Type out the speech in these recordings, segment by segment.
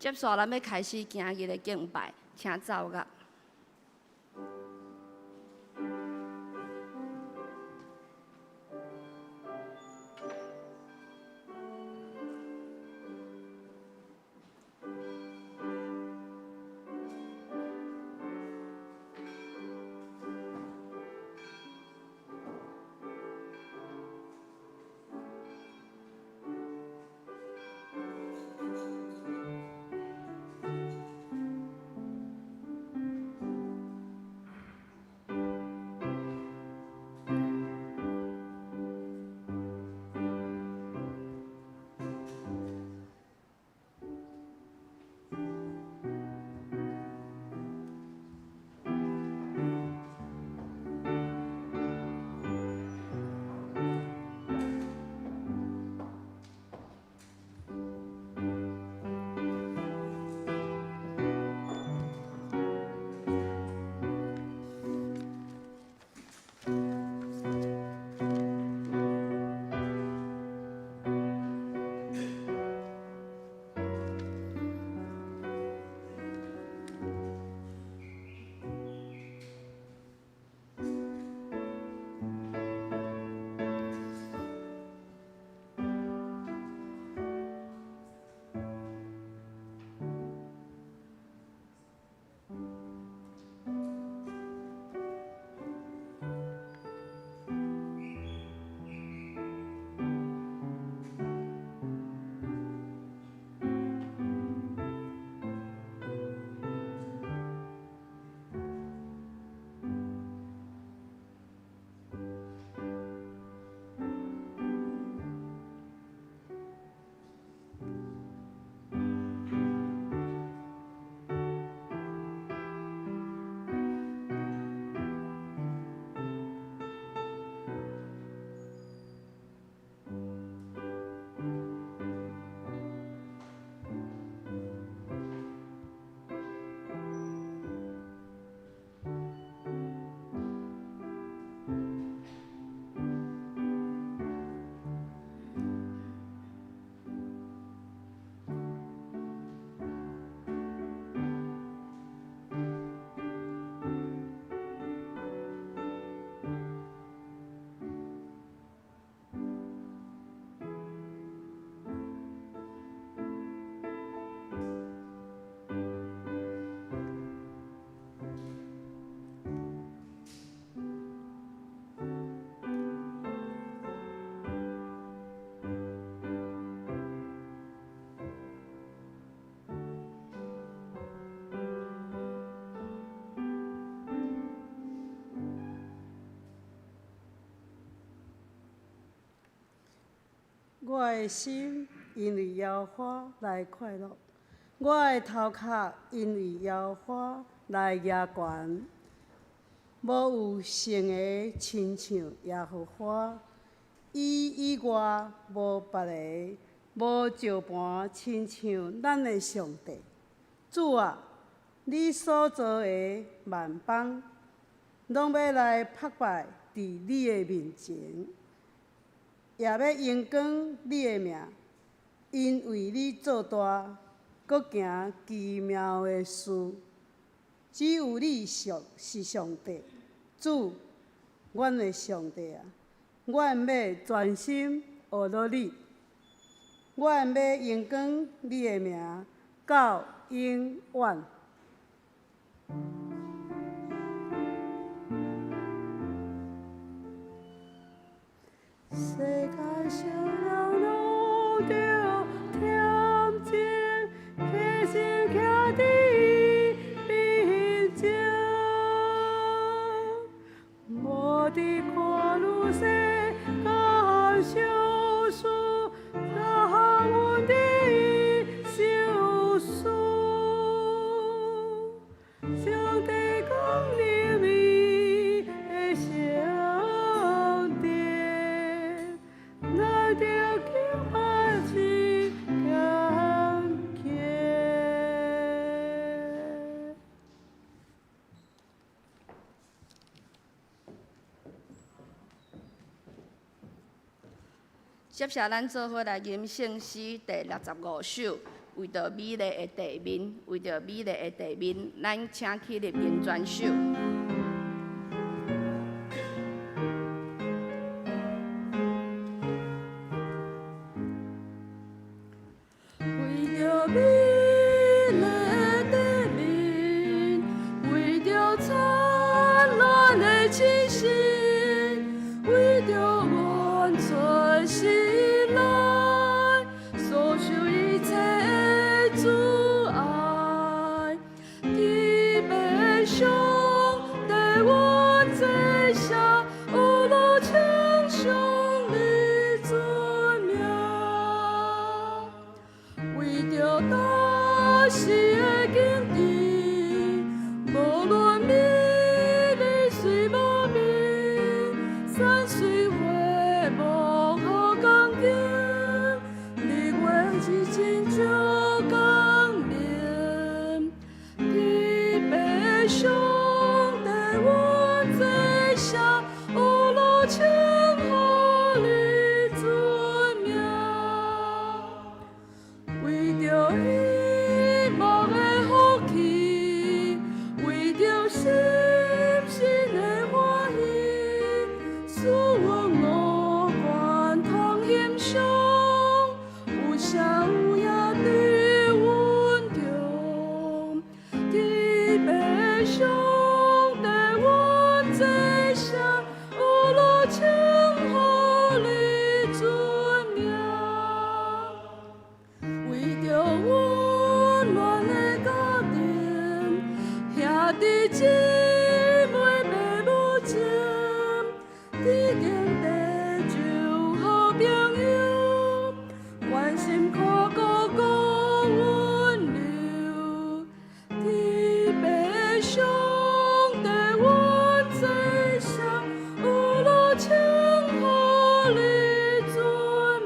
接紲咱欲開始今日的敬拜，請奏樂。我的心因為耶和華來快樂，我的頭殼因為耶和華來舉懸。無有成个親像耶和華，伊以外無別个，無石磐親像咱的上帝。主啊，你所造的萬邦，攏欲來膜拜佇你的面前，也欲榮光你的名，因為你做大，閣行奇妙的事。只有你上是上帝，主，阮的上帝啊！阮欲專心學樂你，阮欲榮光你的名，到永遠。世界上人攏著恬靜，起身徛佇伊面前，無佇看汝世間小事，哪通阮佇相思？上帝降臨伊的聖殿，咱著敬拜真剛強。接下咱做伙來吟聖詩第65首，為著美麗的地面，為著美麗的地面，咱請起立並轉手。為著美麗的地面，為著燦爛的清新，為著阮出世以來所受一切的阻礙，天父上帝阮這聲，學樂稱頌你尊名。為著大時的景致，無論美麗水無邊，山水花木好光景，日月日真照光明。天父上帝阮這聲，學樂稱予你尊名。為著希望的福氣，為著深深的歡喜，使阮五官通欣賞，有聲有影佇阮中。天父上帝阮這聲，學樂稱予你尊名。為著溫暖的家庭，兄弟姊妹爸母情，天經地就好朋友，關心看顧顧溫柔。天父上帝阮這聲，學樂稱予你尊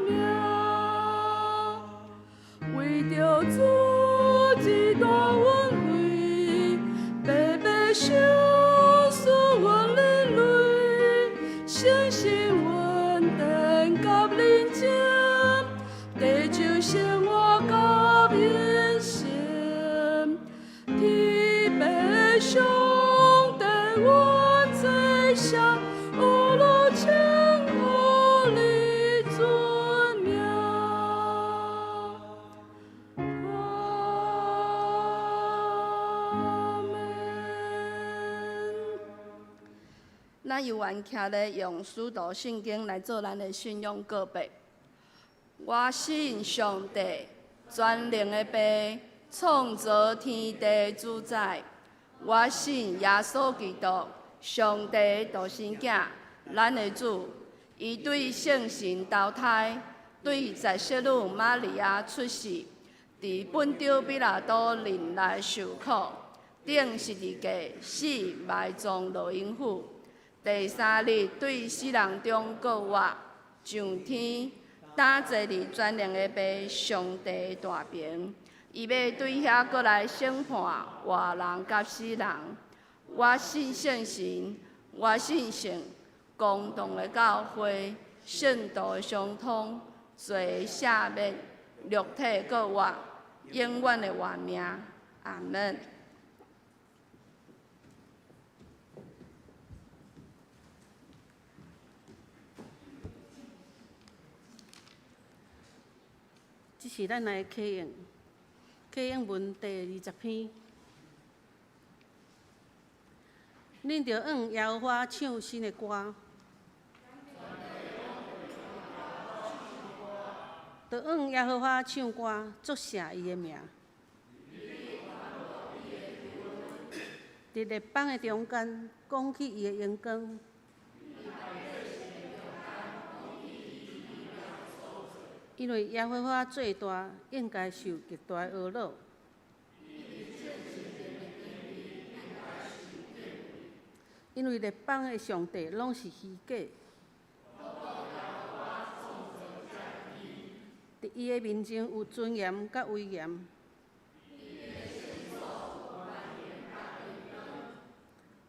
名。為著主這大恩惠，白白賞賜阮人類，誠實穩定佮認真，地球生活佮民生。天父上帝阮這聲，學樂稱予你尊名。阿門。咱猶原徛咧用使徒信經來做咱的信仰告白。我信上帝，全能的父，創造天地主宰。我信耶穌基督，上帝的獨生囝，咱的主。伊對聖神投胎，對十色女瑪利亞出世，佇本丟彼拉多任內受苦，釘十字架死埋葬落陰府。第三日對死人中復活，上天，擔坐佇全能的父上帝大爿。伊欲對遐閣來審判活人佮死人。我信聖神，我信聖公同的教會，聖徒的相通，罪的赦免，肉體復活，永遠的活命。阿門。這是咱來啟應，啟應文第二十篇。恁著向耶和華唱新的歌，著向耶和華唱歌，祝謝伊的名。佇列邦的中間，講起伊的榮光。因為耶和華做大，應該受極大的呵咾。因為列邦的上帝攏是虛假。佇伊的面前有尊嚴佮威嚴。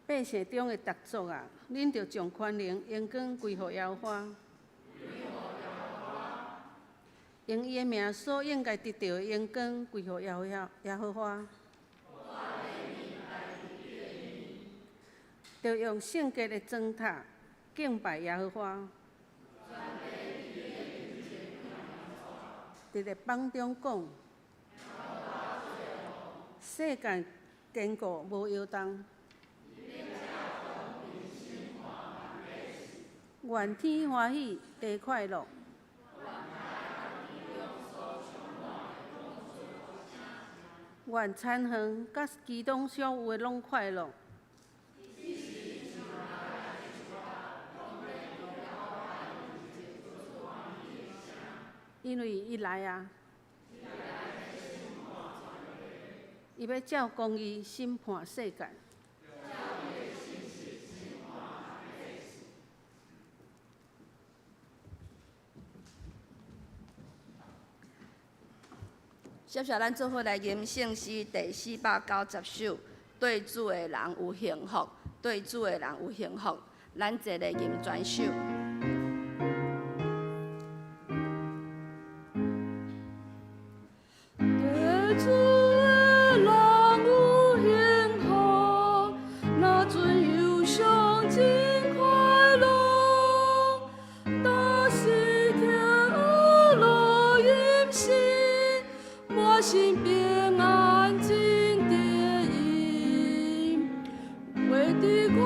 百姓中的逐族啊，恁著將權能榮光歸予耶和華。用伊的名所應該得著的榮光歸予耶和華。著用聖潔的磚塔敬拜耶和華。佇列邦中講，世界堅固無搖動。願天歡喜，地快樂。願田園佮其中所有的攏快樂。因為伊來啊，伊欲照公義審判世界。接下來咱做伙來吟聖詩第490首，對主的人有幸福，對主的人有幸福，咱齊來吟全首。對主的人有幸福，若陣憂傷真快樂，但是聽樂音聲，滿心平安真得意，活佇快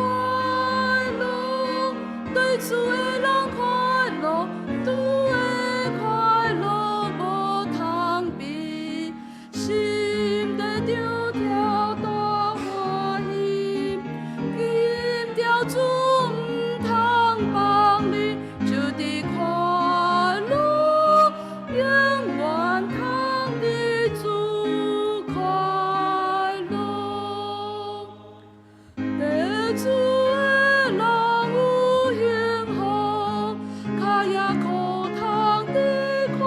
樂，對主的人快樂，主的快樂無通比，心底著跳大歡喜，緊牢主毋通放你，就佇快樂，永遠通佇主快樂。對主的人有幸福，跤也可通佇快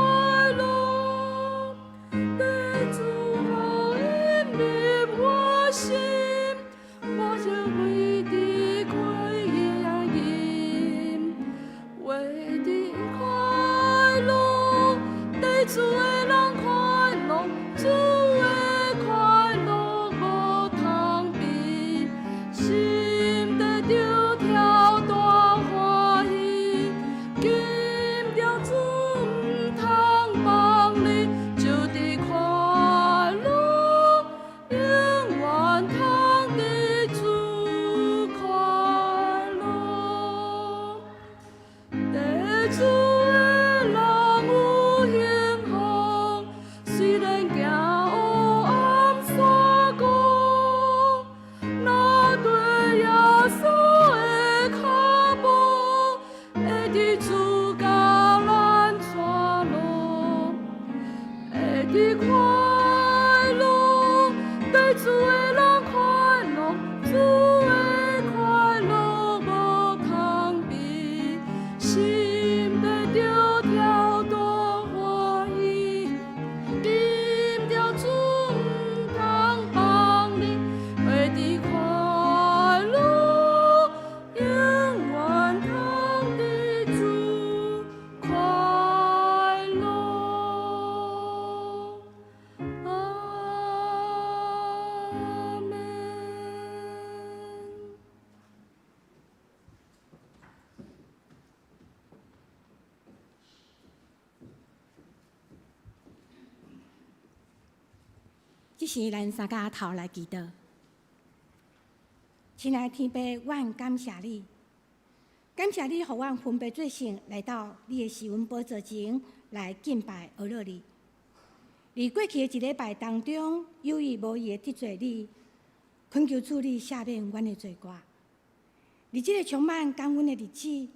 樂。對主予因入我心，我就為佇快飲，活佇快樂，對主的人快樂，主的快樂無通比，心底著跳大歡喜，緊牢主毋通放你，就佇快樂，永遠通佇主快樂。對主的人有幸福，雖然行黑暗山谷，若綴耶穌的跤步，會佇主共咱帶路，會佇快樂，對主的人快樂，主的快樂無通比，心底著跳大歡喜，緊牢主毋通放你，活佇快樂，永遠通佇主快樂。阿們。這時，咱三跤頭來祈禱。親愛的天父，阮感謝你，感謝你予阮分別做聖來到你的施恩寶座前來敬拜阿樂你。佇過去的一禮拜當中，有意無意的得罪你，懇求主你赦免阮的罪過。佇這個充滿感恩的日子，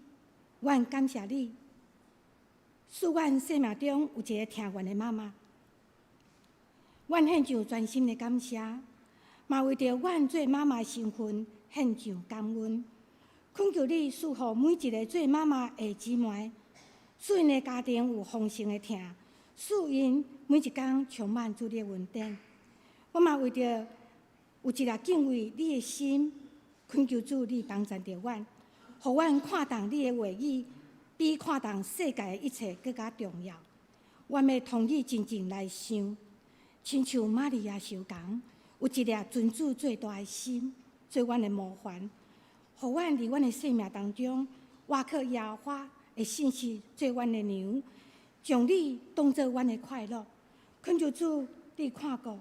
阮感謝你，賜阮生命中有一个疼阮的媽媽。阮獻上全心的感謝，嘛為著阮做媽媽的身份獻上感恩。懇求你賜予每一个做媽媽的姊妹，賜𪜶的家庭有豐盛的疼，賜𪜶每一工充滿主你的恩典。我嘛為著有一粒敬畏你的心，懇求主你幫贊著阮，予阮看重你的話語，比看重世界的一切閣較重要。阮欲同你靜靜來想，親像瑪利亞相仝，有一粒尊主最大的心，做阮的模範，予阮佇阮的生命當中，倚靠耶和華的信實做阮的糧，將你當做阮的快樂。懇求主，你看顧，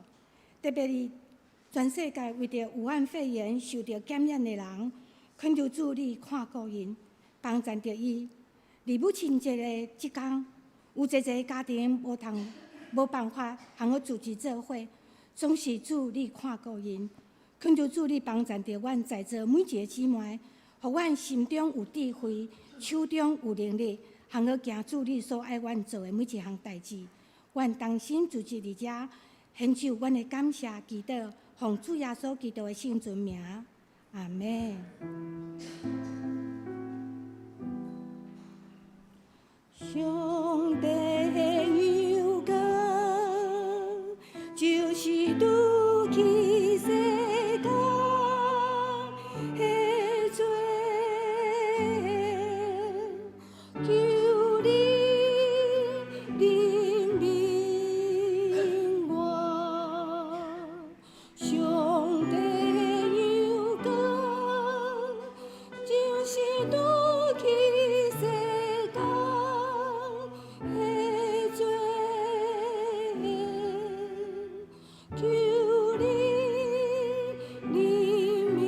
特別是全世界為著武漢肺炎受著感染的人，懇求主你看顧𪜶，幫贊著伊。佇母親節的這工，有濟濟家庭無通無辦法通好組織做伙，總是主你看顧𪜶。懇求主你幫贊著阮在座每一个姊妹，予阮心中有智慧，手中有能力，通好行主你所愛阮做的每一項代誌。阮同心組織佇遮，獻上阮的感謝祈禱，奉主耶穌基督的聖尊名，阿們。上帝有光，就是拄去世間的罪，求你憐憫我。上帝有光，就是拄去世間的罪，求你憐憫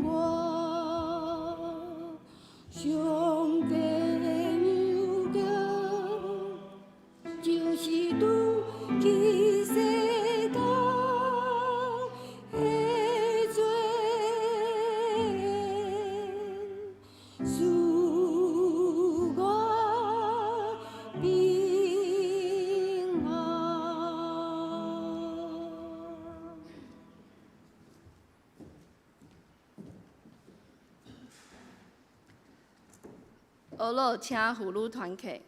我。上帝有光，就是拄去世間的罪，賜我平安。阿樂請婦女團契。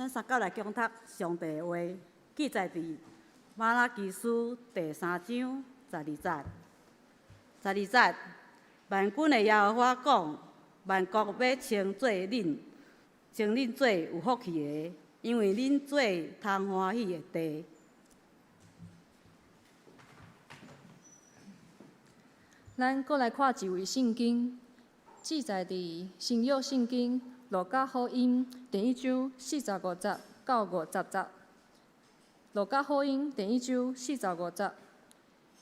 咱三甲來恭讀上帝的話，記載佇瑪拉基書第三章十二節。十二節，萬軍的耶和華講：萬國欲稱做恁，稱恁做有福氣的，因為恁做通歡喜的地。咱閣來看一位聖經，記載佇新約聖經路加福音第一章四十五節到五十節。路加福音第一章四十五節，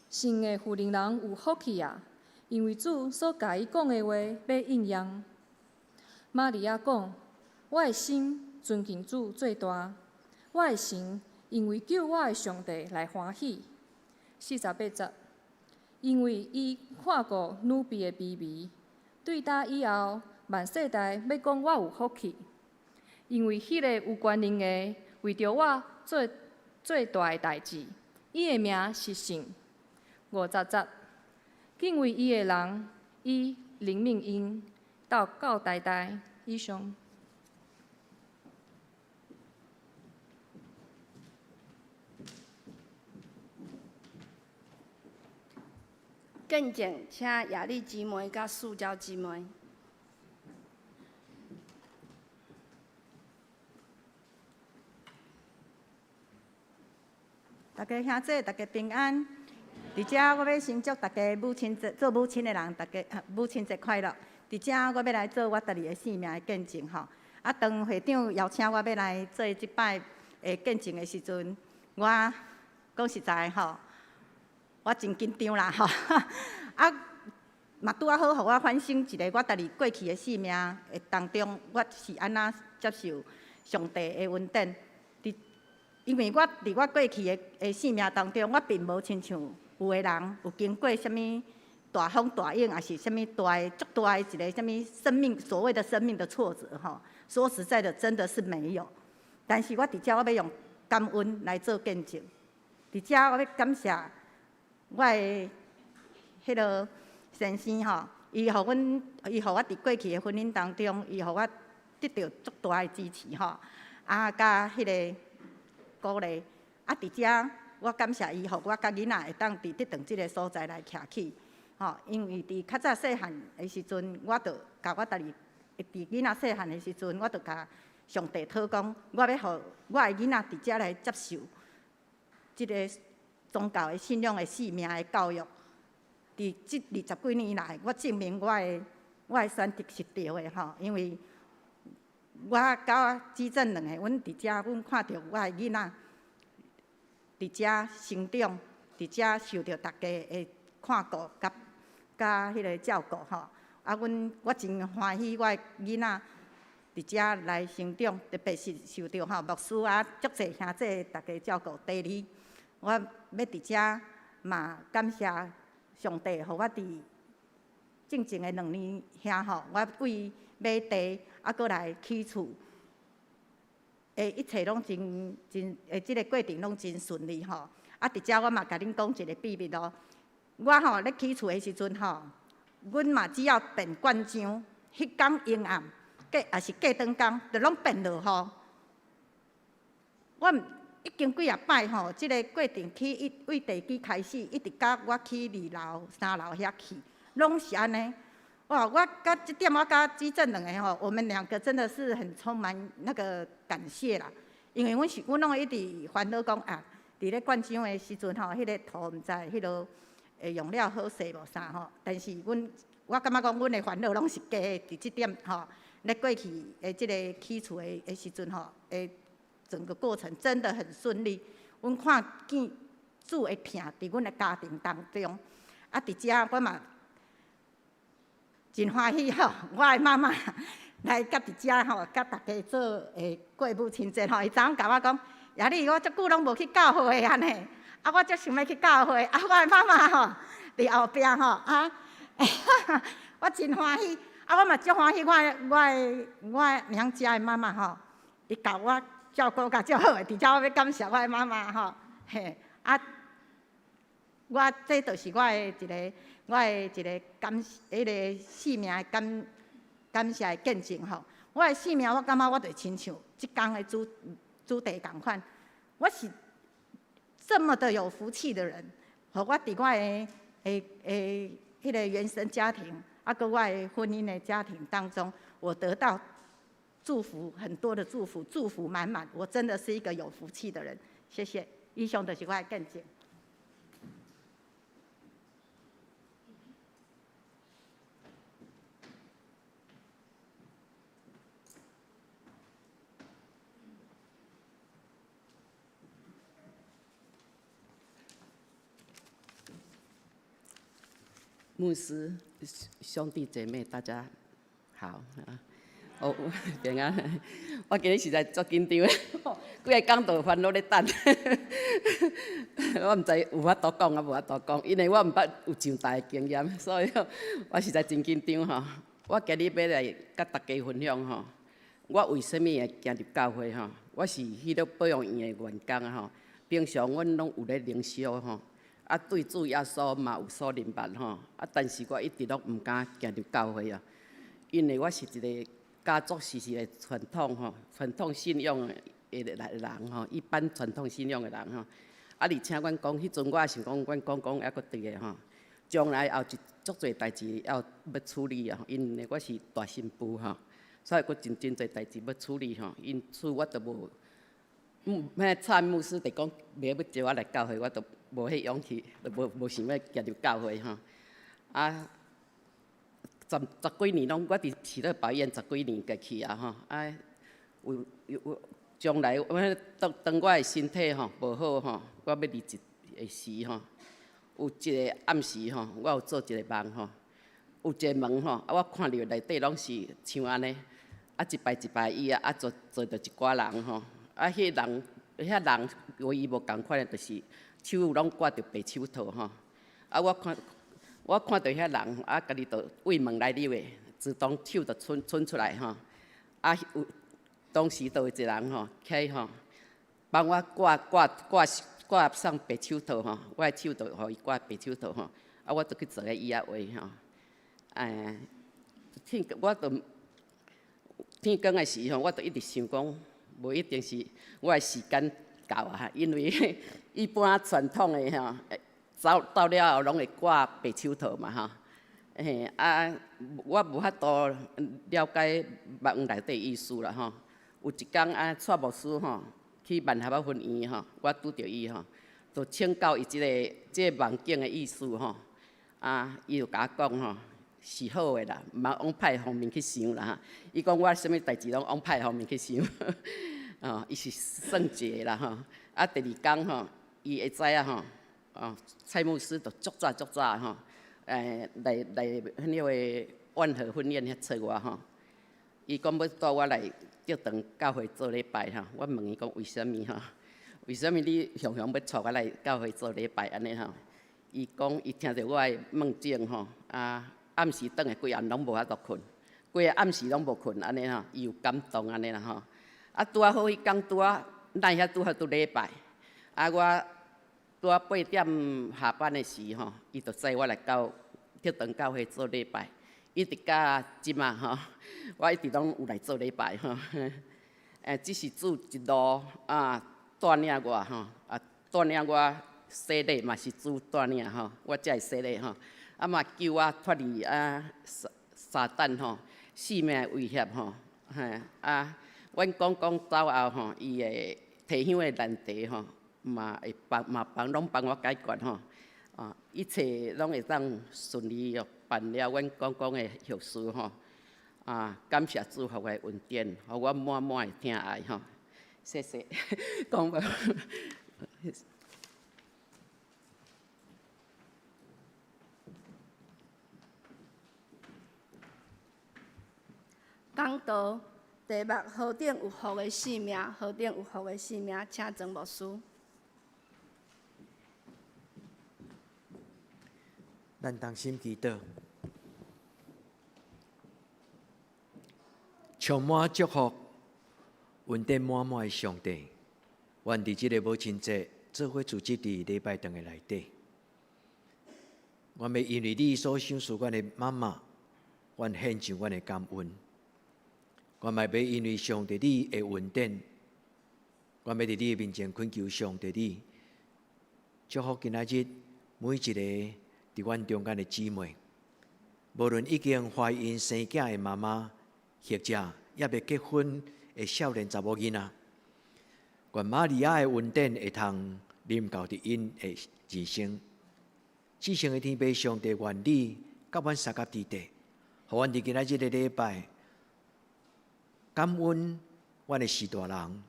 神的婦人人有福氣啊！因為主所共伊講的話欲應驗。瑪利亞講：我的心尊敬主最大，我的神因為救我的上帝來歡喜。四十八節，因為伊看顧女婢的卑微，對今以後萬世代欲講我有福氣。因為彼個有權能的為著我做做大的代誌，伊的名是聖。五十節，敬畏伊的人，伊憐憫𪜶，到到代代以上。見證，請雅麗姊妹佮素嬌姊妹。大家兄姊，大家平安。佇遮我欲先祝大家母親節，做母親的人，大家母親節快樂。佇遮我欲來做我家己的生命的見證吼。啊，當會長邀請我欲來做這擺的見證的時陣，我講實在吼，我真緊張啦吼。啊，嘛拄仔好，予我反省一下我家己過去的生命的當中，我是按怎接受上帝的恩典。佇因為我佇我過去的的生命當中，我並無親像有的人有經過啥物大風大浪，抑是啥物大的足大的一个啥物生命所謂的生命的挫折吼。說實在的，真的是沒有。但是我佇遮我欲用感恩來做見證。佇遮我欲感謝我的彼个先生吼，伊予阮，伊予我佇過去的婚姻當中，伊予我得著足大的支持吼，啊，佮彼个鼓勵。啊，佇遮我感謝伊，予我佮囡仔會當佇得堂這个所在來徛起，吼，因為佇較早細漢的時陣，我就共我家己，佇囡仔細漢的時陣，我就共上帝禱講，我欲予我的囡仔佇遮來接受這个宗教的信仰的生命的教育。佇這二十幾年來，我證明我的選擇是對的吼，因為我佮子正兩个，阮佇遮，阮看著我的囡仔佇遮成長，佇遮受著大家的看顧佮佮彼个照顧吼。啊，阮我真歡喜我的囡仔佇遮來成長，特別是受著吼牧師啊，足濟兄姊大家照顧。第二，我欲佇遮嘛感謝上帝，予我佇進前的兩年遐吼，我為買地啊，閣來起厝，一切攏真真，這个過程攏真順利吼。啊，佇遮我嘛共恁講一个秘密咯。我吼咧起厝的時陣吼，阮嘛只要變慣章，彼工陰暗，過抑是過轉工，就攏變落雨。我已經幾仔擺吼，這个過程起一為地基開始，一直到我起二樓、三樓遐去，攏是按呢。哇！我佮這點我佮子正兩个吼，我們兩個真的是很充滿那個感謝啦。因為阮是阮攏會一直煩惱講啊，佇咧灌漿的時陣吼，彼個土毋知彼落會用了好勢無啥吼。但是阮我感覺講，阮的煩惱攏是假的，佇這點吼，咧過去的這个起厝的的時陣吼，的整個過程真的很順利。阮看見主的疼佇阮的家庭當中，啊，佇遮我嘛真歡喜吼，我的媽媽來佮佇遮吼，佮大家做會過母親節吼。伊昨昏共我講，雅麗，我足久攏無去教會啊呢，啊，我足想欲去教會，啊，我的媽媽吼佇後壁吼，啊，我真歡喜，啊，我嘛足歡喜，我的我的我娘家的媽媽吼，伊共我照顧甲足好的，佇遮我欲感謝我的媽媽吼，嘿，啊，我這就是我的一个我的一个感彼个生命的感感謝的見證吼。我的生命，我感覺我就親像這工的主題仝款。我是這麼的有福氣的人，予我佇我的的彼个原生家庭，啊，閣我的婚姻的家庭當中，我得到祝福，很多的祝福，祝福滿滿。我真的是一個有福氣的人。謝謝。以上就是我的見證。牧師兄弟姐妹，大家好啊！哦，平安。我今日實在足緊張的，規个講道煩惱咧等。我毋知有法度講抑無法度講，因為我毋捌有上台的經驗，所以我實在真緊張吼。我今日欲來佮大家分享吼，我為啥物會行入教會吼？我是彼个保養院的員工吼，平常阮攏有咧靈修吼。啊，對主耶穌嘛有所認捌吼，啊，但是我一直攏毋敢行入教會啊，因為我是一個家族是一個傳統吼，傳統信仰的人吼，一般傳統信仰的人吼。啊，而且阮講，彼陣我也想講，阮講講猶閣對的吼，將來後一足濟代誌要欲處理啊，因為我是大新婦吼，所以閣真真濟代誌欲處理吼，因此我就無，彼蔡牧師就講欲召我來教會，我就無彼勇氣，就無想欲行入教會吼。啊，十幾年攏，我佇喜樂保養十幾年過去啊吼。啊，有有將來，我當當我的身體吼無好吼，我欲離職的時吼，有一個暗時吼，我有做一個夢吼，有一個門吼，啊，我看著內底攏是像按呢，啊，一排一排椅仔，啊，坐著一寡人吼，啊，彼人遐人唯一無仝款的，就是手攏掛著白手套吼，啊，我看著遐人，啊，家己就對門來入的，自動手就伸出來吼，啊，有當時就有一個人吼，起來吼，幫我掛上白手套吼，我的手就予伊掛白手套吼，啊，我就去坐佇椅仔位吼，天我就天光的時候，我就一直想講，無一定是我的時間到啊，因為一般傳統的吼，走到了後攏會掛白手套嘛吼，嘿啊，我無法度了解夢內底意思啦吼。有一工啊，蔡牧師吼去萬合仔分院吼，我拄著伊吼，就請教伊這個夢境的意思吼。啊，伊就共我講吼，是好的啦，毋通往歹方面去想啦。伊講我啥物代誌攏往歹方面去想，哦，伊是算計的啦吼。啊，第二工吼，伊會知影吼，哦，蔡牧師就足早足早吼，來彼個萬和分院遐揣我吼。伊講欲帶我來竹長教會做禮拜吼，我問伊講為啥物吼？為啥物你雄雄欲帶我來教會做禮拜按呢吼？伊講伊聽著我的夢境吼，啊，暗時轉來規暗攏無法度睏，規个暗時攏無睏按呢吼，伊有感動按呢啦吼。啊，拄仔好彼工拄仔，咱遐拄好拄禮拜，啊，我拄仔8點下班的時吼，伊就載我來到竹長教會做禮拜，一直到這馬吼，我一直攏有來做禮拜吼。這是主一路啊帶領我吼，啊帶領我洗禮嘛是主帶領吼，我才會洗禮吼。啊嘛救我脫離啊撒旦吼性命的威脅吼，嘿啊，阮公公走後吼，伊的提香的難題吼，嘛會幫嘛幫攏幫我解決吼，啊，一切攏會當順利哦辦了阮公公的後事吼，啊，感謝主予我的恩典，予我滿滿的疼愛吼，謝謝，講完。講道題目何等有福的性命，何等有福的性命，請曾牧師。咱同心祈禱，充滿祝福、恩典滿滿的上帝，願佇這个母親節做伙聚集佇禮拜堂的內底。阮欲因為你所賞賜阮的媽媽，阮獻上阮的感恩。我嘛欲因為上帝你的恩典，我欲佇你的面前懇求上帝你祝福今仔日每一個佇阮中間的姊妹，無論已經懷孕生囝的媽媽，或者猶未結婚的少年查某囡仔，願瑪利亞的恩典會通臨到佇𪜶的人生。至聖的天父上帝，願你佮阮相佮佇地，予阮佇今仔日的禮拜，感恩阮的序大人，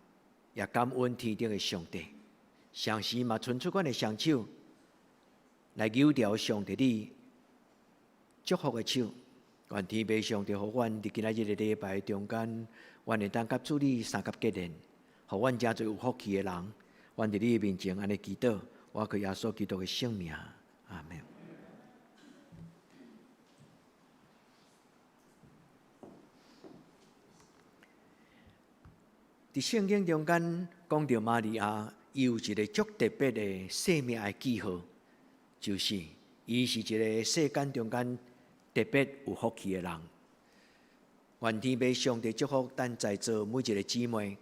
也感恩天頂的上帝。同時嘛，伸出阮的雙手來扭牢上帝你祝福的手。願天父上帝予阮佇今仔日的禮拜中間，阮會當佮主你相佮結連，予阮成做有福氣的人。阮佇你的面前按呢祈禱，我靠耶穌基督的聖名，阿們。佇聖經中間講著瑪利亞，伊有一個足特別的生命的記號，就是伊是一個世間中間特別有福氣的人。願天父上帝祝福咱在座每一個姊妹，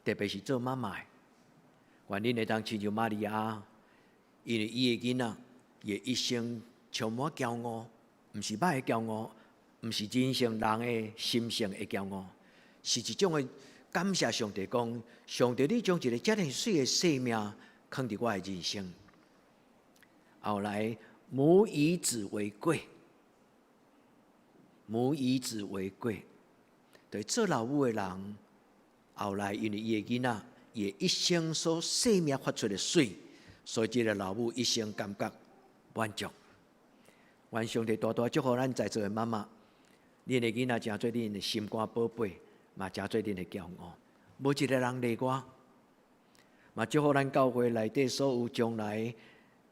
特別是做媽媽的。願恁會當親像瑪利亞，因為伊的囡仔，伊的一生充滿驕傲，毋是歹的驕傲，毋是人性人的心性的驕傲，是一種的。感謝上帝，講上帝，你將一个遮爾媠的生命囥佇我的人生。後來母以子為貴，母以子為貴，對做老母的人，後來因為伊的囡仔，伊的一生所生命發出的媠，所以這个老母一生感覺滿足。願上帝大大祝福咱在座的媽媽，恁的囡仔成做恁的心肝寶貝。嘛，誠做恁的驕傲，無一个人例外。嘛，祝福咱教會內底所有將來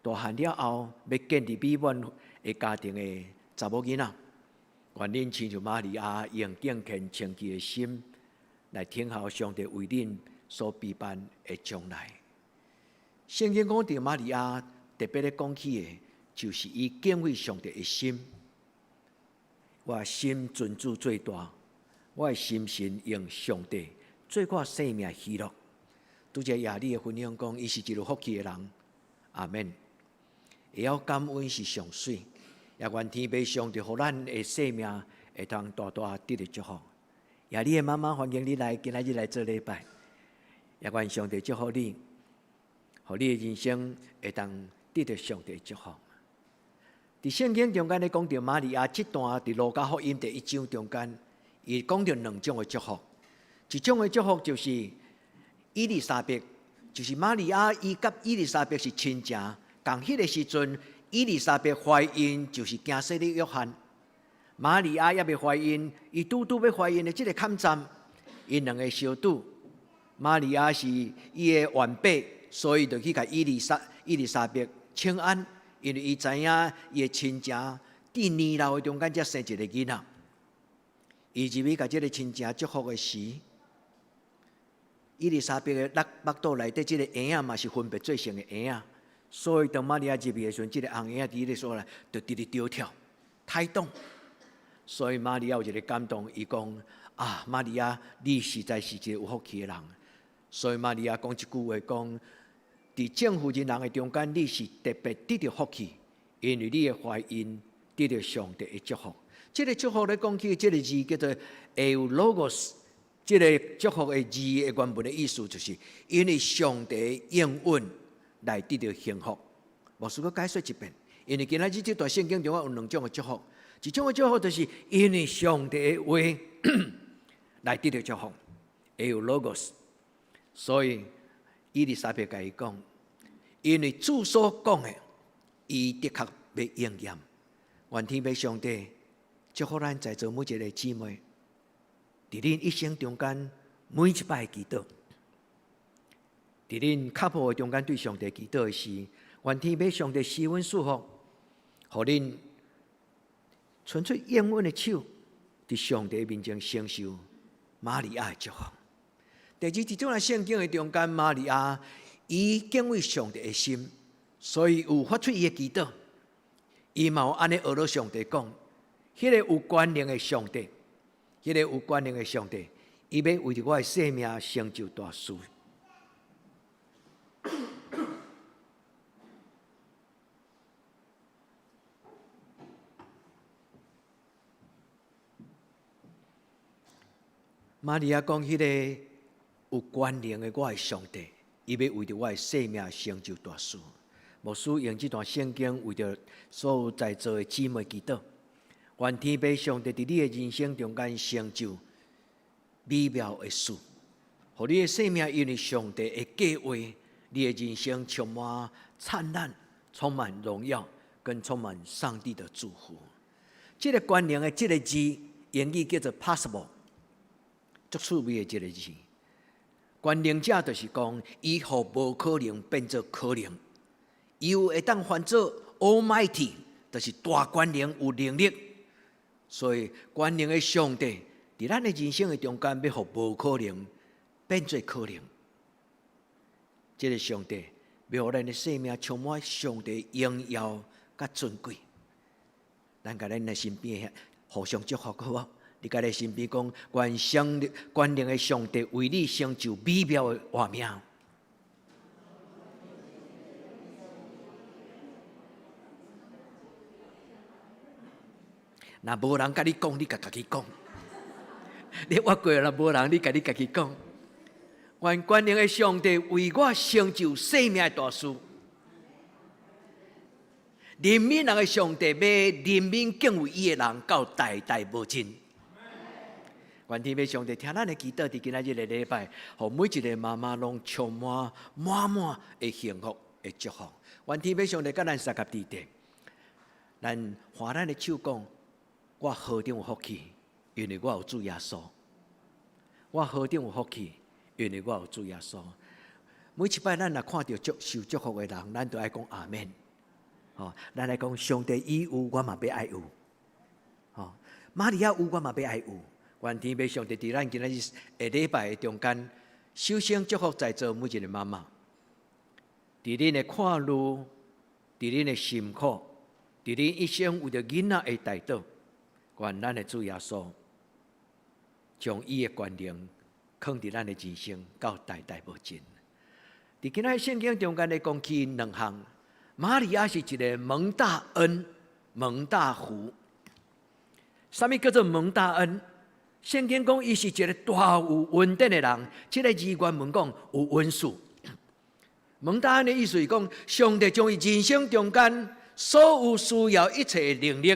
大漢了後，欲建立美滿的家庭的查某囡仔，願恁親像瑪利亞，用敬虔清潔的心來等候上帝為恁所備辦的將來。聖經講著瑪利亞特別咧講起的，就是伊敬畏上帝的心。我心尊主最大。我的心神用上帝做我生命喜樂。拄才亞里的分享講，伊是一個有福氣的人。阿們。會曉感恩是上媠，也願天父上帝予咱的生命會當大大得著祝福。亞里的媽媽歡迎你來，今仔日來做禮拜。也願上帝祝福你，予你的人生會當得著上帝祝福。佇聖經中間咧講著瑪利亞這段，佇路加福音第一章中間。伊講著兩種的祝福，一種的祝福就是伊麗莎白，就是瑪利亞，伊佮伊麗莎白是親情。仝彼个時陣，伊麗莎白懷孕，就是驚洗禮約翰。瑪利亞猶未懷孕，伊拄拄欲懷孕的這个坎站，𪜶兩个相拄。瑪利亞是伊的晚輩，所以就去共伊麗莎白請安，因為伊知影伊的親情佇年老的中間才生一个囡仔。伊入去共這个親情祝福的時，伊麗莎白的腹肚內底這个嬰仔嘛是分別做聖的嬰仔，所以當瑪利亞入去的時陣，這个紅嬰仔佇彼个所在就直直跳跳，胎動。所以瑪利亞有一个感動，伊講：啊，瑪利亞，你實在是一个有福氣的人。所以瑪利亞講一句話，講佇眾婦人人的中間，你是特別得著福氣，因為你的懷孕得著上帝的祝福。這個祝福咧講起，這個字叫做 “eulogos”。這個祝福的字的原文的意思，就是因為上帝應允來得著幸福。牧師閣解說一遍，因為今仔日這段聖經中有兩種的祝福，一種的祝福就是因為上帝的話來得著祝福，eulogos。所以伊麗莎白共伊講，因為主所講的，伊的確欲應驗。願天父上帝祝福咱在座每一个姊妹，佇恁一生中間每一擺祈禱，佇恁跤步的中間對上帝祈禱的時，願天父上帝施恩賜福，予恁伸出應允的手，佇上帝面前承受瑪利亞的祝福。第二，佇這段聖經的中間，瑪利亞伊敬畏上帝的心，所以有發出伊的祈禱，伊嘛有按呢學著上帝講。彼个有權能的上帝，彼个有權能的上帝，伊欲為著我的生命成就大事。瑪利亞講：彼个有權能的我的上帝，伊欲為著我的生命成就大事。牧師用這段聖經為著所有在座的姊妹祈禱，願天父上帝佇你的人生中間成就美妙的事，予你的生命因為上帝的計劃，你的人生充滿燦爛，充滿榮耀，更充滿上帝的祝福。這个權能的這个字，英語叫做 possible，足趣味的一个字。權能者就是講，伊予無可能變做可能。伊有會當翻做 Almighty，就是大權能有能力。所以權能的上帝，佇咱的人生的中間，欲予無可能變做可能。這个上帝欲予咱的生命充滿上帝榮耀佮尊貴。咱共咱的身邊互相祝福好無？你共你身邊講，願上權能的上帝為你成就美妙的活命。若無人共你講，你共家己講。你活過來，無人，你共你家己講。願權能的上帝為我成就生命的大事。憐憫人的上帝欲憐憫敬畏伊的人，到代代無盡。願天父上帝聽咱的祈禱，佇今仔日的禮拜，予每一個媽媽攏充滿滿滿的幸福的祝福。願天父上帝佮咱相佮佇咧，咱揮咱的手講。我何等有福氣，因為我有主耶穌。我何等有福氣，因為我有主耶穌。每一擺咱若看著祝受祝福的人，咱都愛講阿們。吼，咱來講上帝伊有，我嘛欲愛有。吼，瑪利亞有，我嘛欲愛有。願天父上帝佇咱今仔日的禮拜的中間，首先祝福在座每一个媽媽，佇恁的看慮，佇恁的辛苦，佇恁一生為著囡仔的代禱。願咱的主耶穌將伊的權能囥佇咱的人生，到代代無盡。佇今仔日聖經中間咧講起兩項，瑪利亞是一个蒙大恩、蒙大福。啥物叫做蒙大恩？聖經講伊是一个大有恩典的人。這个字原文講有恩賜。蒙大恩的意思是講，上帝將伊人生中間所有需要一切的能力、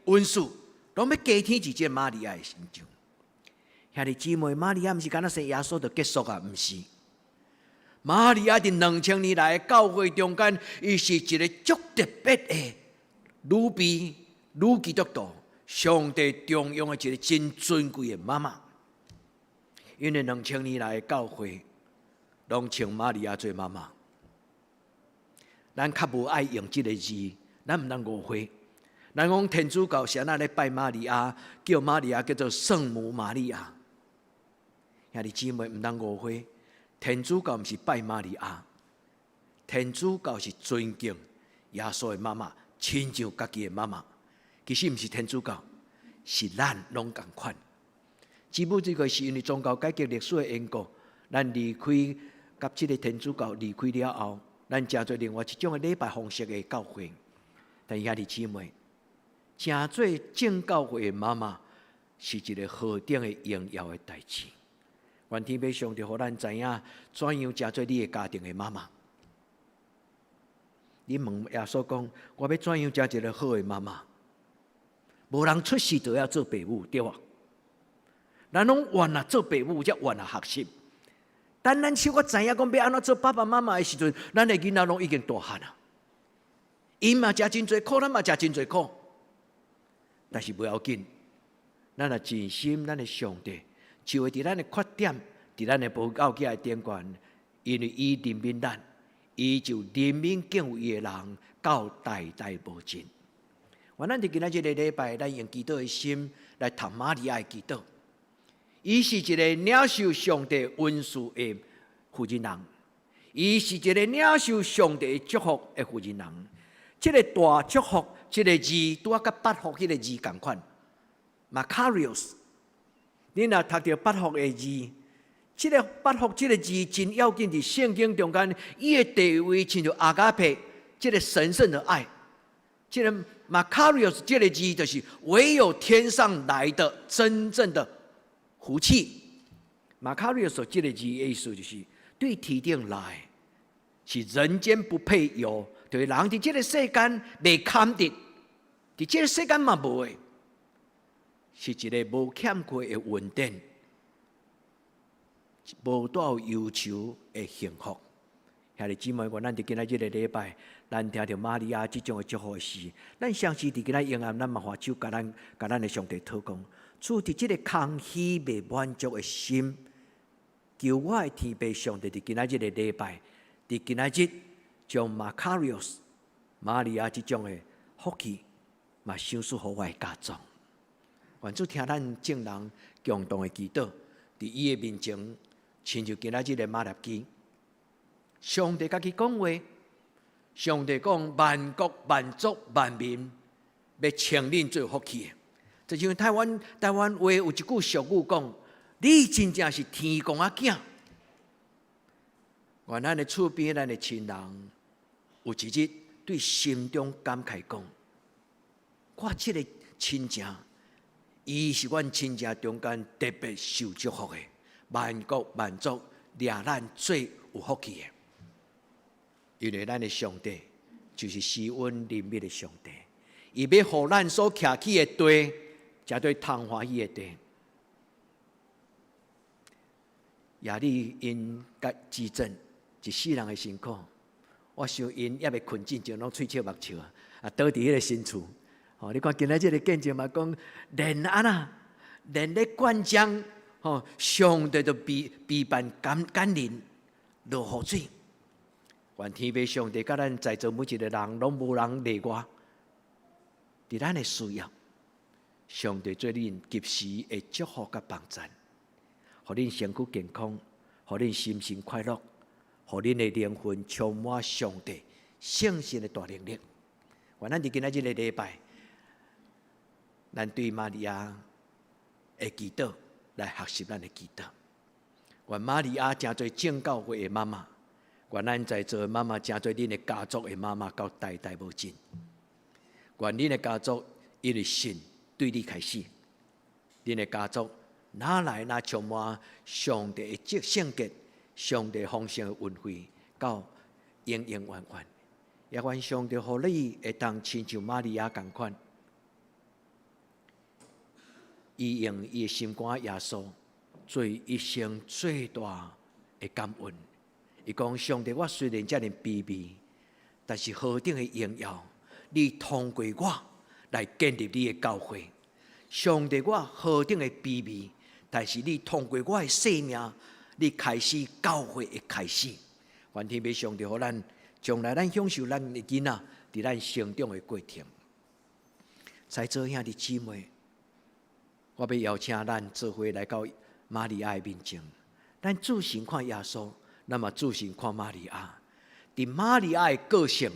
恩賜，攏欲加添佇這個瑪利亞的身上。兄弟姊妹，瑪利亞毋是干焦生耶穌就結束啊？毋是。瑪利亞佇2000年來教會中間，伊是一个足特別的女婢、女基督徒，上帝重用的一个真尊貴的媽媽。因為2000年來教會，攏稱瑪利亞做媽媽。咱較無愛用這个字，咱毋通誤會。咱講天主教是按怎咧拜瑪利亞，叫瑪利亞叫做聖母瑪利亞。兄弟姊妹毋通誤會，天主教毋是拜瑪利亞，天主教是尊敬耶穌的媽媽，親像家己的媽媽。其實毋是天主教，是咱攏仝款。只不過是因為宗教改革歷史的緣故，咱離開佮這个天主教離開了後，咱成做另外一種的禮拜方式的教會。但兄弟姊妹，成做正教會的媽媽，是一个何等的榮耀的代誌。願天父上帝予咱知影，怎樣成做你的家庭的媽媽。你問耶穌講，我欲怎樣成一个好的媽媽？無人出世就要做爸母，對無？咱攏願啊做爸母，才願啊學習。等咱小可知影講欲按怎做爸爸媽媽的時陣，咱的囡仔攏已經大漢啊。𪜶嘛食真濟苦，咱嘛食真濟苦。但是無要緊，咱若盡心，咱的上帝就會佇咱的缺點，佇咱的無夠額的頂懸，因為伊憐憫咱，伊就憐憫敬畏伊的人，到代代無盡。願咱佇今仔這个禮拜，咱用祈禱的心來讀瑪利亞的祈禱。伊是一个領受上帝恩賜的婦人人，伊是一个領受上帝祝福的婦人人。這个大祝福，這个字拄仔佮八福彼个字仝款。Makarios，你若讀著八福的字，這个八福這个字真要緊，佇聖經中間，伊的地位親像 agape，這个神聖的愛。這个 makarios 這个字，就是唯有天上來的真正的福氣。makarios 這个字的意思就是，對天頂來，是人間不配有，就是人佇這个世間袂堪得，佇這个世間嘛無的，是一个無欠缺的恩典，無帶憂愁的幸福。兄弟姊妹，願咱佇今仔這个禮拜，咱聽著瑪利亞這種的祝福的詩，咱相信佇今仔夜暗，咱嘛揮手共咱的上帝禱告，主，佇這个空虛袂滿足的心，求我的天父上帝佇今仔這个禮拜，佇今仔日將 makarios 瑪利亞這種的福氣，嘛賞賜予我的家族。願主聽咱眾人共同的祈禱，佇伊的面前，親像今仔日的馬立基，上帝共伊講話，上帝講萬國萬族萬民欲稱恁做福氣的。就像台灣話有一句俗語講：你真正是天公仔囝。願咱的厝邊，咱的親人，有一日對心中感慨講：我這個親情，伊是阮親情中間特別受祝福的，萬國萬族掠咱最有福氣的。因為咱的上帝就是施恩憐憫的上帝，伊欲予咱所徛起的地，成做通歡喜的地。夜裡𪜶佮之陣一世人的辛苦，我想𪜶猶未睏進前，攏喙笑目笑啊，倒佇彼个新厝。吼，你看今仔這个見證嘛，講連按怎，連咧灌漿，吼，上帝都備辦甘甘霖落雨水。願天父上帝佮咱在座每一个人，攏無人例外。佇咱的需要，上帝做恁及時的祝福佮幫贊，予恁身軀健康，予恁心情快樂，予恁的靈魂充滿上帝聖神的大能力。願咱佇今仔這个禮拜，咱對瑪利亞的祈禱來學習咱的祈禱。願瑪利亞成做眾教會的媽媽，願咱在座的媽媽成做恁的家族的媽媽，到代代無盡。願恁的家族因為信對你開始，恁的家族哪來哪充滿上帝的聖潔、上帝豐盛的恩惠，到永永遠遠。也願上帝予你會當親像瑪利亞仝款，伊用伊的心肝耶穌做一生最大的感恩。伊講：上帝，我雖然遮爾卑微，但是何等的榮耀！你通過我來建立你的教會。上帝，我何等的卑微，但是你通過我的生命，你開始教會的開始。願天父上帝予咱將來咱享受咱的囡仔佇咱成長的過程。在座兄弟姊妹，我欲邀請咱做伙來到瑪利亞的面前，咱注神看耶穌，咱嘛注神看瑪利亞。佇瑪利亞的個性，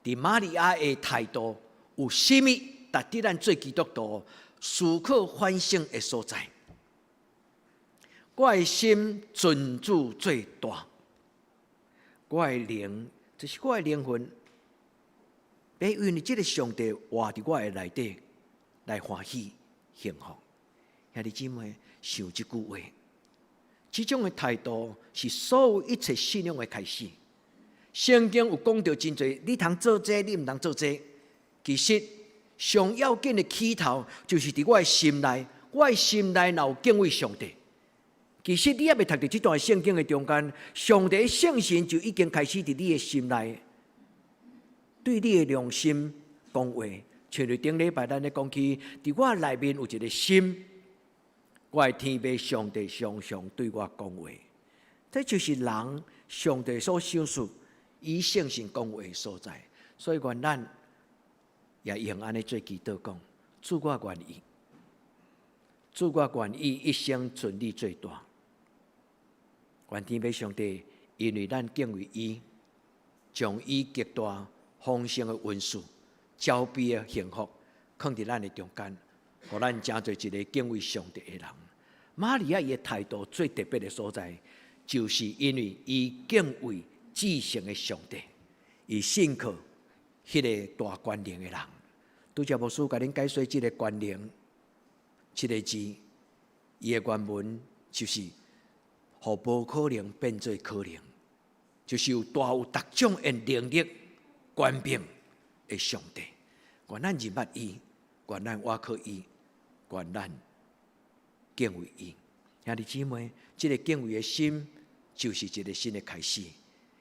佇瑪利亞的態度，有啥物值得咱做基督徒思考反省的所在？我的心尊主做大，我的靈，就是我的靈魂，欲因為這个上帝活佇我的內底來歡喜幸福。兄弟姊妹，想這句話，這種的態度是所有一切信仰的開始。聖經有講著真濟，你通做這，你毋通做這。其實上要緊的起頭，就是佇我的心內，我的心內若有敬畏上帝。其實你猶未讀著這段聖經的中間，上帝聖神就已經開始佇你的心內，對你的良心講話。像頂禮拜咱咧講起，佇我內面有一个心，我的天父上帝常常對我講話，這就是人上帝所賞賜以聖神講話的所在。所以願咱也用按呢做祈禱講，主我願意，主我願意一生尊你做大。願天父上帝，因為咱敬畏伊，將伊極大豐盛的恩賜、澆庇的幸福，囥佇咱的中間，予咱成做一个敬畏上帝的人。瑪利亞伊的態度最特別的所在，就是因為伊敬畏至聖的上帝，伊信靠彼个大權能的人。拄才牧師共恁解說這個權能七个字，伊的原文就是予無可能變做可能，就是有大有逐種的能力、權柄的上帝。願咱認捌伊，願咱倚靠伊，願咱敬畏伊。兄弟姊妹，這個敬畏的心就是一個新的開始，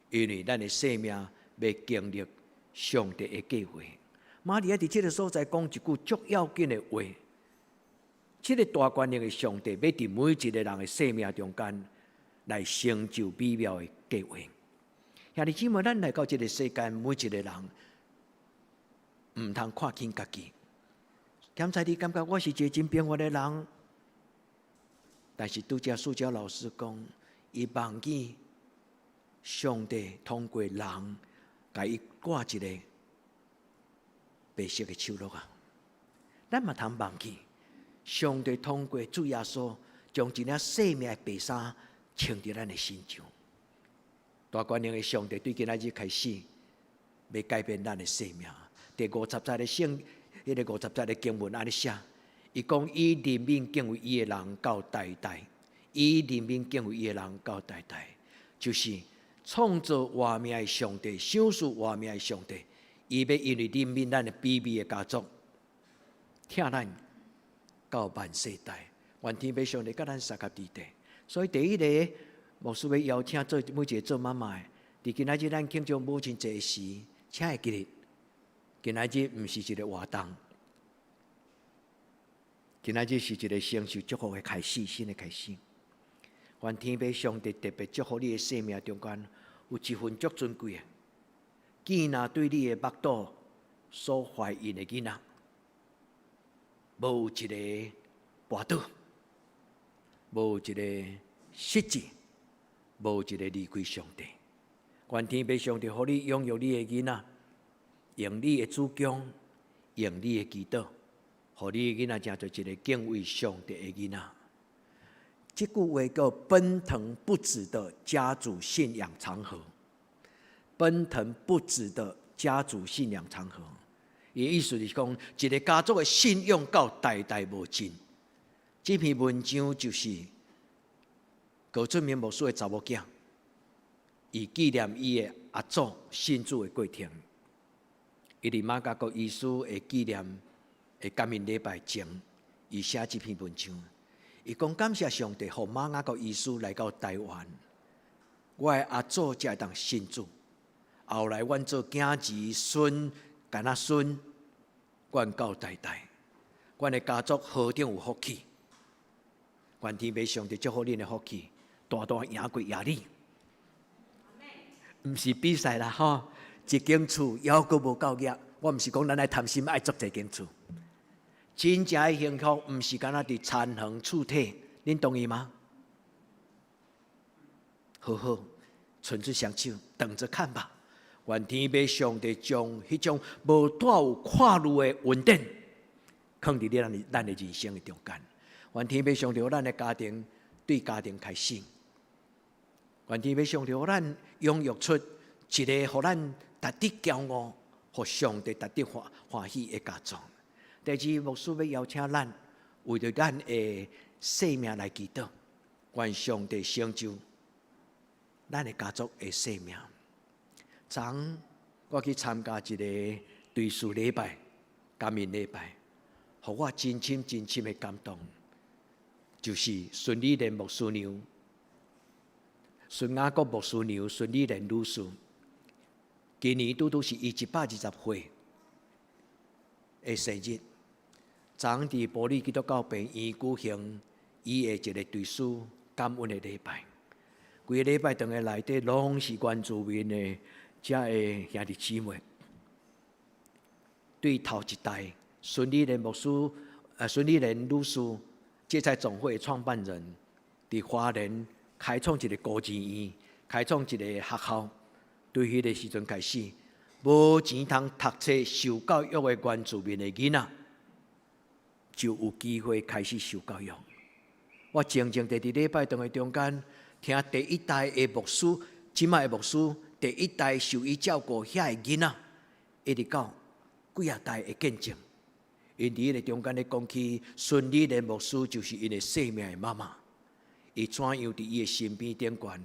因為咱的生命欲經歷上帝的計劃。瑪利亞佇這個所在講一句足要緊的話，這個大權能的上帝欲佇每一個人的生命中間來成就美妙的計劃。兄弟姊妹，咱來到這個世間，每一個人毋通看輕家己。敢知你感覺我是一個真平凡的人，但是拄才書教老師講，伊夢見上帝通過人，共伊掛一个白色的手橐仔。咱嘛通夢見上帝通過主耶穌，將一領生命的白衫穿佇咱的身上。大權能的上帝對今仔日開始，欲改變咱的生命。第五十節的聖，彼个五十節的經文按呢寫，伊講以憐憫敬畏伊的人到代代，以憐憫敬畏伊的人到代代，就是創造活命的上帝，賞賜活命的上帝，伊欲因為憐憫咱的卑微的家族，疼咱到萬世代，願天父上帝佮咱相佮佇地。所以第一个牧師欲邀請做每一个做媽媽的，佇今仔日咱慶祝母親節時，請會記得，今仔日毋是一个活動，今仔日是一个承受祝福的開始，新的開始。願天父上帝特別祝福你的生命中間有一份足尊貴的，見若對你的腹肚所懷孕的囡仔，無一个跋倒，無一個失志，無一個離開上帝。願天父上帝予你養育你的囡仔，用你的主張，用你的祈禱，予你的囡仔成做一個敬畏上帝的囡仔。這句話叫奔騰不止的家族信仰長河。奔騰不止的家族信仰長河，伊意思是講，一個家族的信仰到代代無盡。這篇文章就是高春明牧師的查某囝，伊紀念伊的阿祖信主的過程。伊佇馬雅各醫師的紀念的感恩禮拜前，伊寫這篇文章。伊講感謝上帝，予馬雅各醫師來到台灣，我的阿祖才會當信主。後來，阮做囝兒孫，敢若孫，阮到代代，阮的家族何等有福氣！願天父上帝祝福恁的福氣，大大贏過亞里。毋是比賽啦，吼！一間厝猶閣無夠額，我毋是講咱愛貪心愛足濟間厝。真正的幸福，毋是干焦佇田園厝體，恁同意嗎？好好，伸出雙手，等著看吧。願天父上帝將彼種無帶有看慮的恩典，囥佇咱的人生的中間。願天父上帝予咱的家庭對家庭開始。願天父上帝予咱養育出一個予咱值得驕傲、予上帝值得歡歡喜的家族。第二，牧師欲邀請咱為著咱的生命來祈禱，願上帝成就咱的家族的生命。昨我去參加一个追思禮拜、感恩禮拜，予我真深真深的感動，就是孫理蓮牧師娘、孫雅各牧師娘、孫理蓮女士，今年拄拄是伊120歲的生日。昨佇埔里基督教病院舉行伊的一个追思感恩的禮拜，規个禮拜堂的內底攏是原住民的遮的兄弟姊妹。對頭一代孫理蓮牧師、孫理蓮女士，芥菜種會創辦人，佇花蓮開創一个孤兒院，開創一个學校。對彼个時陣開始，無錢通讀冊受教育的原住民的囡仔，就有機會開始受教育。我靜靜佇佇禮拜堂的中間，聽第一代的牧師，這擺的牧師，第一代受伊照顧遐的囡仔，一直到幾仔代的見證。𪜶佇彼个中間咧講起孫理蓮牧師就是𪜶的生命的媽媽，伊怎樣佇伊的身邊頂懸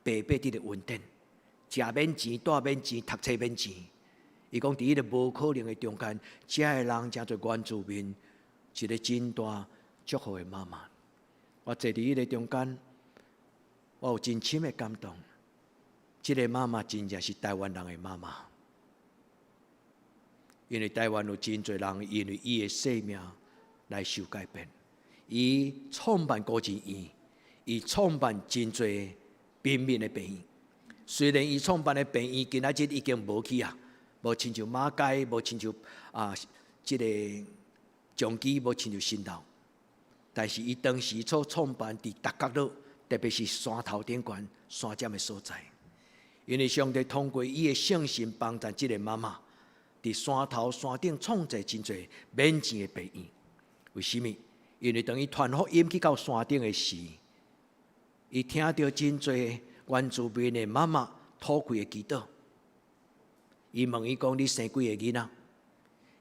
白白得的恩典，食免錢，蹛免錢，讀冊免錢。伊講佇彼个無可能的中間，遮的人成做原住民，一个真大祝福的媽媽。我坐佇彼个中間，我有真深的感動。這个媽媽真正是台灣人的媽媽，因為台灣有真濟人因為伊的生命來受改變。伊創辦孤兒院，伊創辦真濟貧民的病院。雖然伊創辦的病院今仔日已經無去啊，無親像馬偕，無親像啊，這个松基，無親像新老。但是伊當時所創辦佇逐角落，特別是山頭頂懸山尖的所在，因為上帝通過伊的聖神幫助這个媽媽，佇山頭山頂創造真濟免錢的病院。為啥物？因為當伊傳福音去到山頂的時，伊聽著真濟原住民的媽媽吐氣的祈禱。伊問伊講：你生幾個囡仔？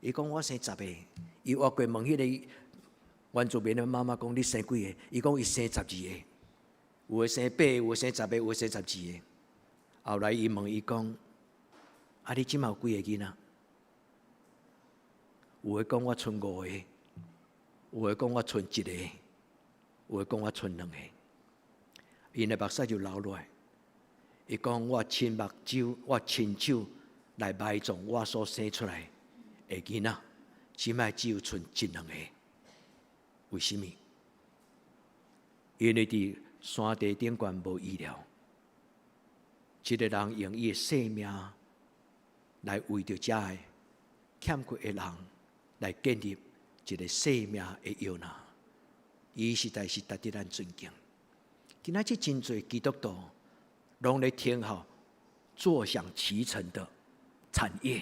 伊講：我生十個。伊越過問彼个原住民的媽媽講：你生幾個？伊講：伊生十二個。有的生八個，有的生十個，有的生十二個。後來伊問伊講：啊，你這馬有幾個囡仔？有的講我賰五個，有的講我賰一個，有的講我賰兩個。𪜶的目屎就流落來。伊講：我親目睭，我親手來埋葬我所生出來的囡仔，這擺只有賰一兩個。為啥物？因為佇山地頂懸無醫療，這个人用伊的生命來為著遮的欠缺的人來建立一个生命的搖籃，伊實在是值得咱尊敬。今仔日真濟基督徒攏咧聽候坐享其成的產業，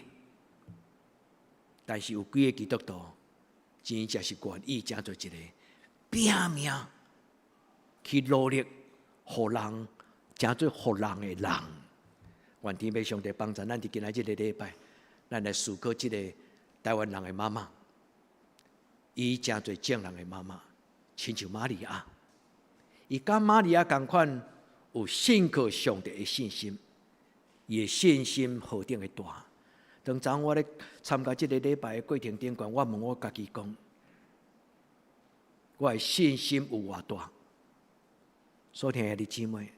但是有幾个基督徒真正是願意成做一个拼命去努力，予人成做予人的人。願天父上帝幫助咱佇今仔這个禮拜，咱來思考這个台灣人的媽媽，伊成做眾人的媽媽，親像瑪利亞，伊佮瑪利亞仝款有信靠上帝的信心，伊的信心何等的大。當昨我咧參加這个禮拜的過程頂懸，我問我家己講，我的信心有偌大？所聽的兄弟姊妹，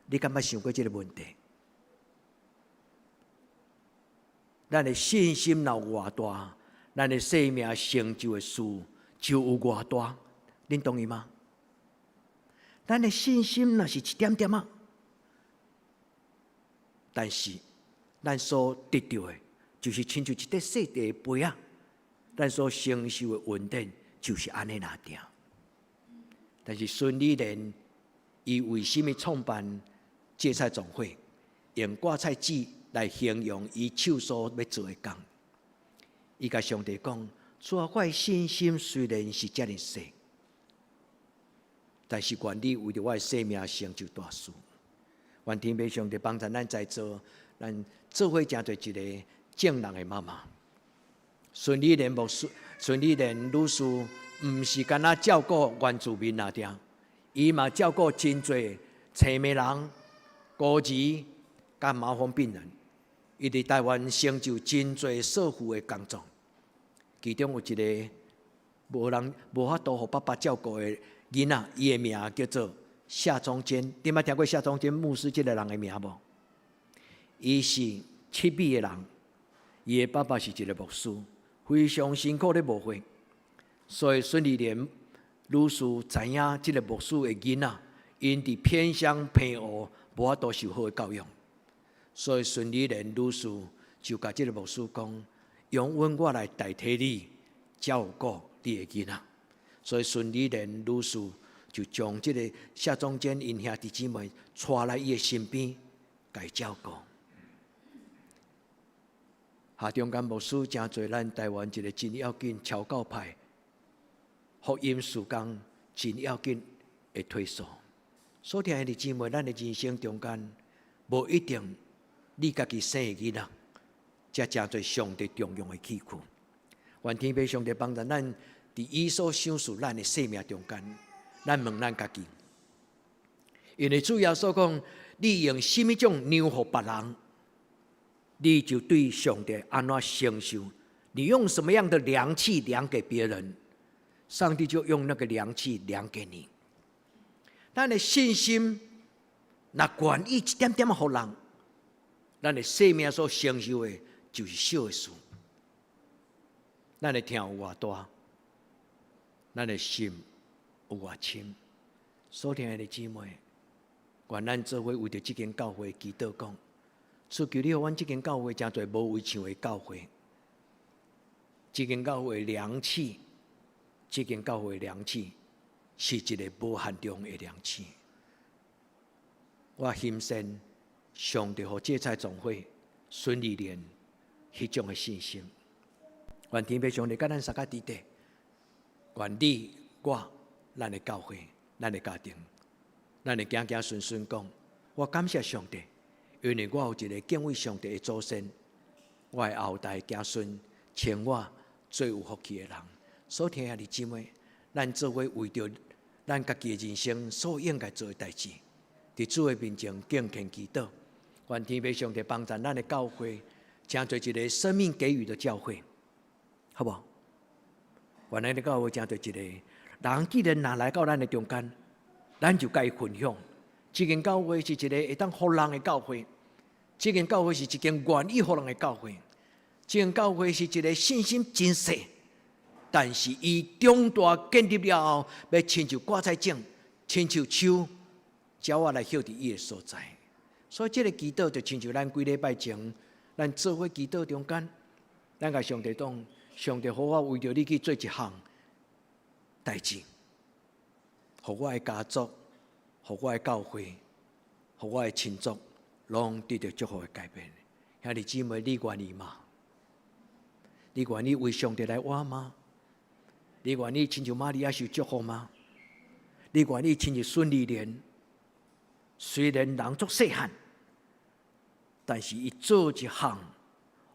你敢捌想過這个問題？咱的信心若有偌大，咱的生命成就的事就有偌大，恁同意嗎？咱的信心若是一點點仔，但是咱所得著的，就是親像一塊細塊的被仔，咱所承受的恩典就是按呢爾定。但是孫理蓮伊為啥物創辦芥菜種會，用掛菜籽來形容伊手所欲做的工？伊共上帝講：主啊，我的信心雖然是遮爾細，但是願你為著我的生命成就大事。願天父上帝幫助咱在座，咱做伙成做一个眾人的媽媽。孫理蓮牧師、孫理蓮女士，毋是干焦照顧原住民爾定，伊嘛照顧真濟青盲人、孤兒、佮麻風病人。伊佇台灣成就真濟社福的工作，其中有一个無人無法度予爸爸照顧的囡仔，伊的名叫做夏中堅。你捌聽過夏中堅牧師這个人的名無？伊是七美的人，伊的爸爸是一个牧師，非常辛苦咧牧會，所以孫理蓮女士知影這个牧師的囡仔，𪜶佇偏鄉棚屋無法度受好的教育，所以孫理蓮女士就共這个牧師講：容允我來代替你照顧你的囡仔。所以孫理蓮女士就將這个夏中堅𪜶兄弟姊妹帶來伊的身邊，共伊照顧。夏中堅牧師成做咱台灣一个真要緊超教派福音事工真要緊會退縮。所以兄弟姊妹，咱的人生中間，無一定你家己生的囡仔，才成做上帝重用的器具。願天父上帝幫助咱，佇伊所賞賜咱的生命中間，咱問咱家己，因為主耶穌講，你用啥物種量予別人，你就對上帝按怎承受。你用什麼樣的量器量給別人，上帝就用那個量器量給你。咱的信心，若願意一點點予人，咱的生命所承受的，就是小的事。咱的疼有偌大，咱的心有偌深。所疼愛的姊妹，願咱做伙為著這間教會祈禱講，主求你予阮這間教會成做無圍牆的教會，這間教會量器，這間教會量器是一個無限量的量器。我深信上帝予芥菜種會孫理蓮彼種的信心。願天父上帝佮咱相佮佇底，願你我咱的教會、咱的家庭、咱的子子孫孫講，我感謝上帝，因為我有一個敬畏上帝的祖先，我的後代子孫稱我做有福氣的人。所以兄弟姊妹，咱做伙為著咱家己的人生所應該做的代誌，佇主的面前敬虔祈禱，願天父上帝幫助咱的教會，成做一個生命給予的教會，好無？願咱的教會成做一個人，既然若來到咱的中間，咱就共伊分享。這間教會是一個會當予人的教會，這間教會是一間願意予人的教會，這間教會是一個信心真細，但是伊長大建立了後，欲親像芥菜種，親像樹，鳥仔來歇佇伊的所在。所以這個祈禱就親像咱幾禮拜前，咱做伙祈禱中間，咱共上帝講，上帝予我為著你去做一項代誌，予我的家族，予我的教會，予我的親族，攏得著祝福的改變。兄弟姊妹，你願意嗎？你願意為上帝來活嗎？你願意親像瑪利亞受祝福嗎？你願意親像孫理蓮？雖然人足細漢，但是伊做一項，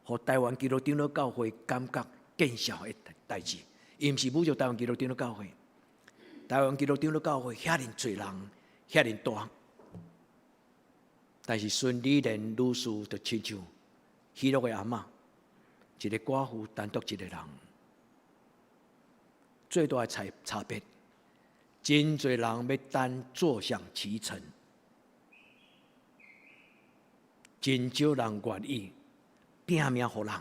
予台灣基督長老教會感覺見效的代誌。伊毋是侮辱台灣基督長老教會，台灣基督長老教會遐爾濟人，遐爾大，但是孫理蓮女士就親像喜樂的阿嬤，一個寡婦單獨一個人，最大的差別，真濟人欲等坐享其成，真少人願意拼命予人。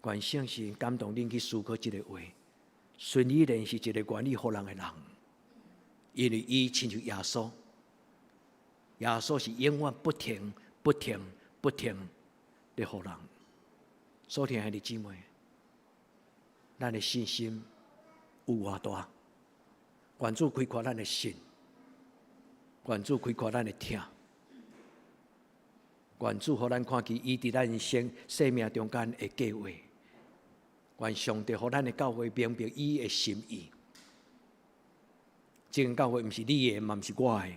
願聖神感動恁去思考這個話。孫理蓮是一個願意予人的人，因為伊親像耶穌，耶穌是永遠不停、不停、不停咧予人。所以兄弟姊妹，咱的信心有偌大？願主開闊咱的心，願主開闊咱的疼，願主予咱看見伊佇咱生命中間的計劃。願上帝予咱的教會明白伊的心意。這間教會毋是你的，嘛毋是我的，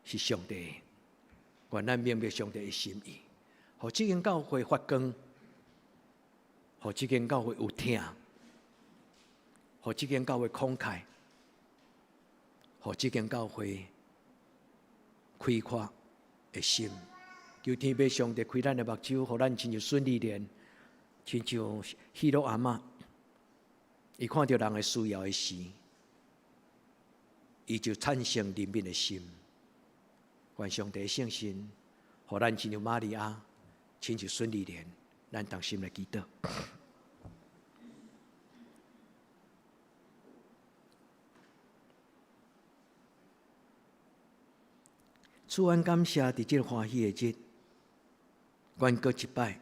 是上帝的。願咱明白上帝的心意，予這間教會發光，予這間教會有疼，予這間教會慷慨，予這間教會開闊的心。求天父上帝開咱的目睭，予咱親像孫理蓮，親像喜樂阿嬤，伊看著人的需要的時，伊就產生憐憫的心。願上帝聖神，予咱親像瑪利亞，親像孫理蓮，咱同心來祈禱。主，阮感謝佇這個歡喜的日，阮閣一擺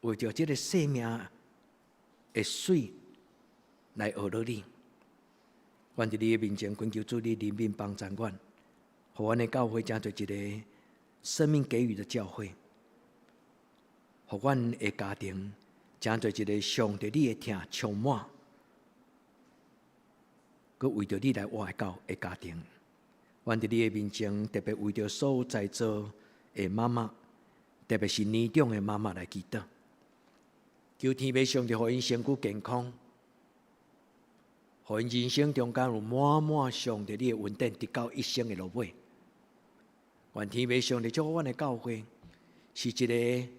為著這個生命的水來學落你。阮佇你的面前，懇求主你憐憫幫助阮，予阮的教會成做一個生命給予的教會，予阮的家庭成做一個上帝你的疼充滿閣為著你來活的教的家庭。阮佇你的面前，特別為著所有在座的媽媽，特別是年長的媽媽來祈禱，求天父上帝予𪜶身軀健康，予𪜶人生中間有滿滿上帝你的恩典，直到一生的落尾。願天父上帝祝福阮的教會，是一個會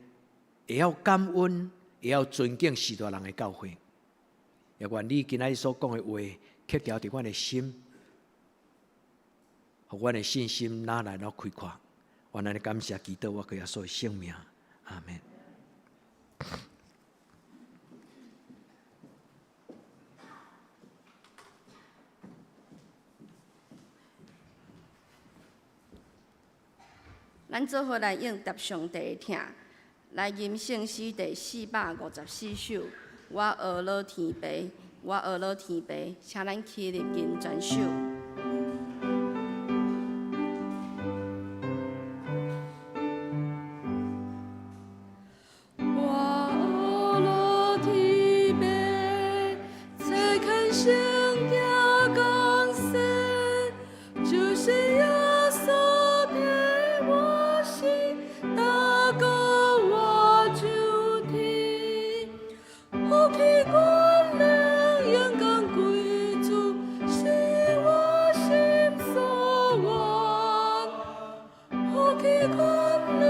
曉感恩、會曉尊敬序大人的教會。也願你今仔日所講的話，刻牢佇阮的心，予阮的信心愈來愈開闊。願咱的感謝祈禱，我靠耶穌的聖名，阿們。咱做伙來應答上帝的疼，來吟聖詩第454首。我呵咾天父，我呵咾天父，請咱起立吟全首。我呵咾天父，切懇聖行降生，就是耶穌替我死，踏到我上天，福氣權能勇敢歸主，是我心所願。福氣權能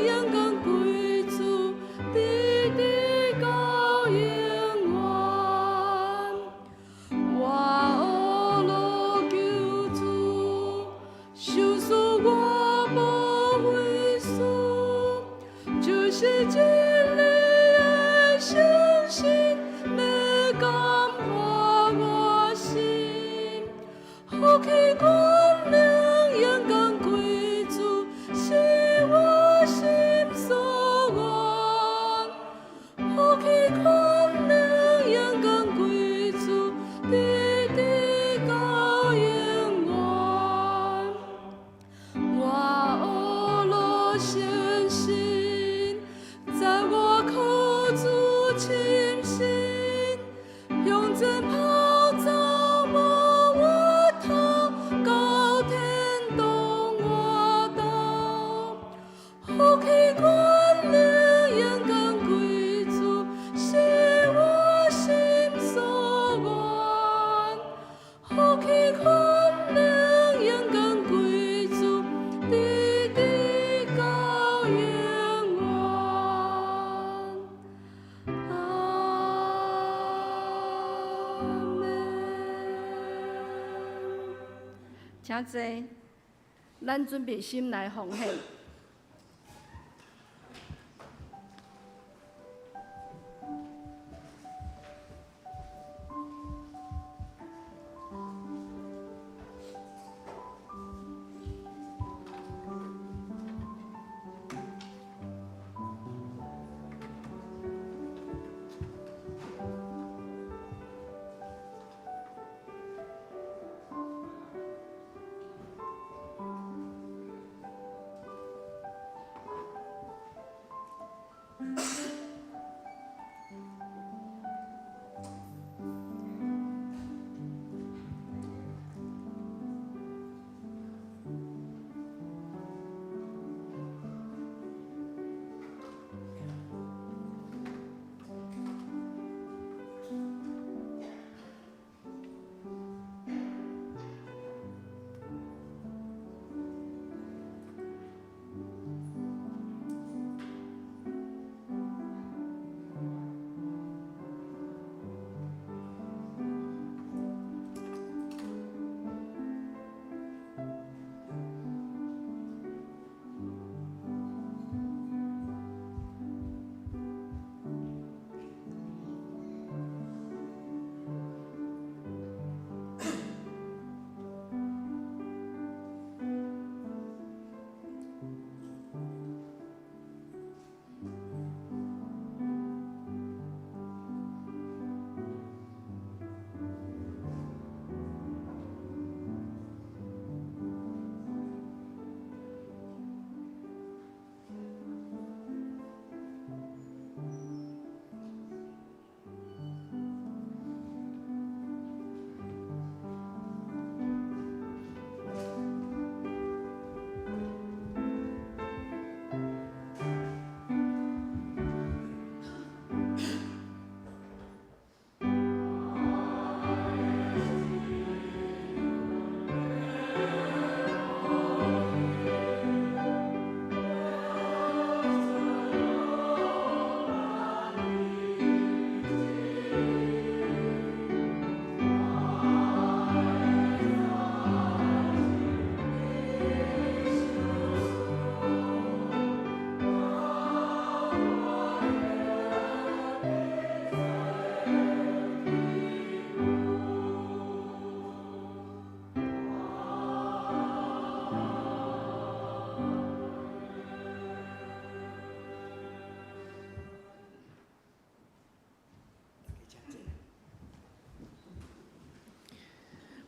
勇敢歸主，直直到永遠。我呵咾救主，受死我無悔事，就是真理的誠實，欲感化我心。福氣權能勇敢歸主，是我心所願。福氣權能勇敢歸主，直直到永遠。我呵咾相信，在我靠主深信，向前跑走無回頭，到天堂活道。福氣權能勇敢歸主，是我心所願。福氣權能勇敢歸主，直直到永遠。阿們。請坐，咱準備心來奉獻。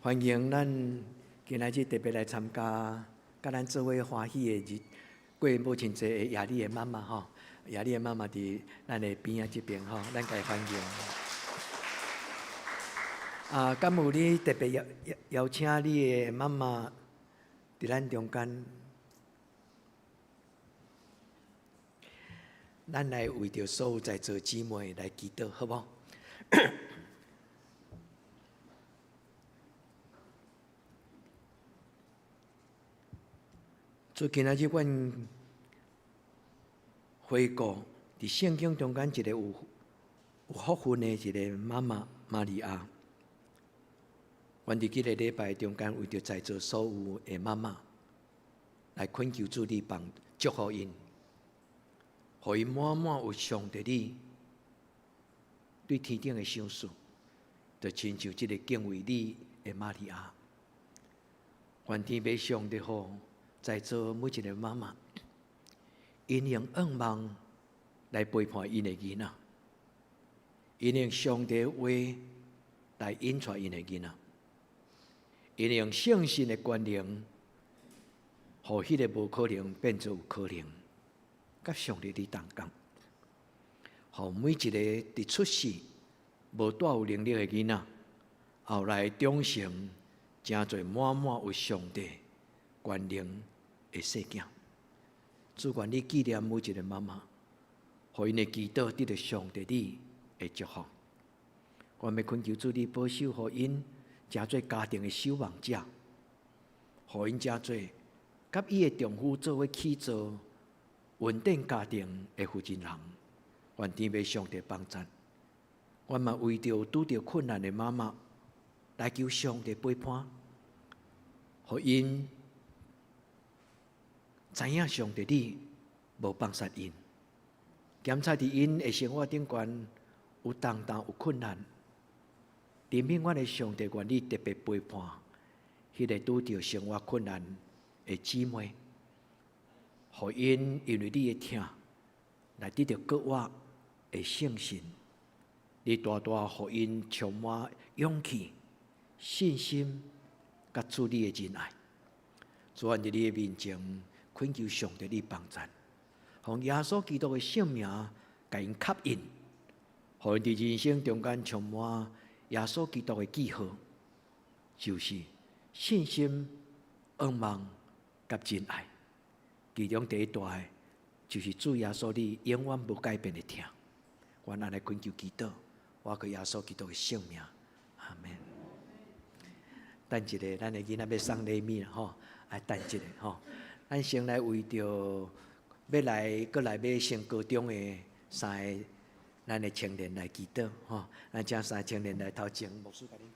歡迎咱今仔日特別來參加，佮咱做伙歡喜的日過母親節的亞麗的媽媽吼，亞麗的媽媽佇咱的邊仔這邊吼，咱共伊歡迎。啊，敢有你特別邀邀邀請你的媽媽佇咱中間，咱來為著所有在座姊妹來祈禱，好無？主今仔日，阮回顧佇聖經中間一个有有福分的一个媽媽瑪利亞。阮佇這个禮拜中間，為著在座所有的媽媽，來懇求主你幫祝福𪜶，予𪜶滿滿有上帝你對天頂的賞賜，就親像這个敬畏你的瑪利亞。願天父上帝予在座每一个媽媽，𪜶用仰望來陪伴𪜶的囡仔，𪜶用上帝話來引帶𪜶的囡仔，𪜶用聖神的權能，予彼个無可能變做有可能，佮上帝你同工，予每一个佇出世無帶有能力的囡仔，後來長成誠濟滿滿有上帝權能的細囝。主願你紀念每一个媽媽，予𪜶的祈禱得著上帝你的祝福。我欲懇求主你保守，予𪜶成做家庭的守望者，予𪜶成做佮伊的丈夫做伙去做穩定家庭的負責人。願天父上帝幫贊。阮嘛為著拄著困難的媽媽來求上帝陪伴，予𪜶知影上帝你無放殺𪜶，檢查佇𪜶的生活頂懸有重擔有困難，憐憫阮的上帝願你特別陪伴彼个拄著生活困難的姊妹，予𪜶因為你的疼來得著閣活的信心，你大大予𪜶充滿勇氣、信心，佮主你的仁愛。主阮佇你的面前懇求上帝你幫贊，奉耶穌基督的聖名，共𪜶吸引，予𪜶佇人生中間充滿耶穌基督的記號，就是信心、仰望佮真愛。其中第一大的，就是主耶穌你永遠無改變的疼。阮按呢懇求祈禱，我靠耶穌基督的聖名，阿門。等一下，咱的囡仔欲送禮物啦吼，愛等一下吼。咱先來為著欲來閣來欲升高中的三个咱的青年來祈禱吼。咱請三個青年來頭前，牧師共恁祈禱。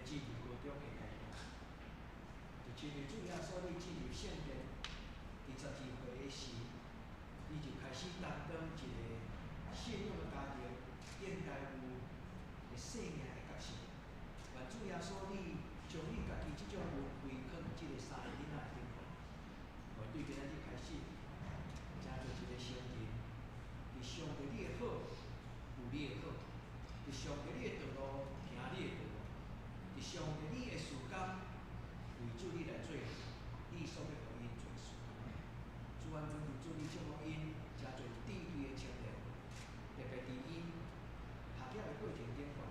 進入高中的階段，就親像主耶穌你進入聖殿，佇12歲的時，你就開始擔當一個信仰的家庭應該有的生命的角色。願主耶穌你將你家己這種恩惠，囥佇這个三個囡仔頂懸，予對今仔日開始，成做一個成人，佇上帝你的好，有你的好；佇上帝你的道路，行你的道路；佇上帝你的時間，為主你來做你所欲予𪜶做的事。主啊，恳求主你祝福𪜶，成做有智慧的青年，特別佇𪜶學業的過程頂懸，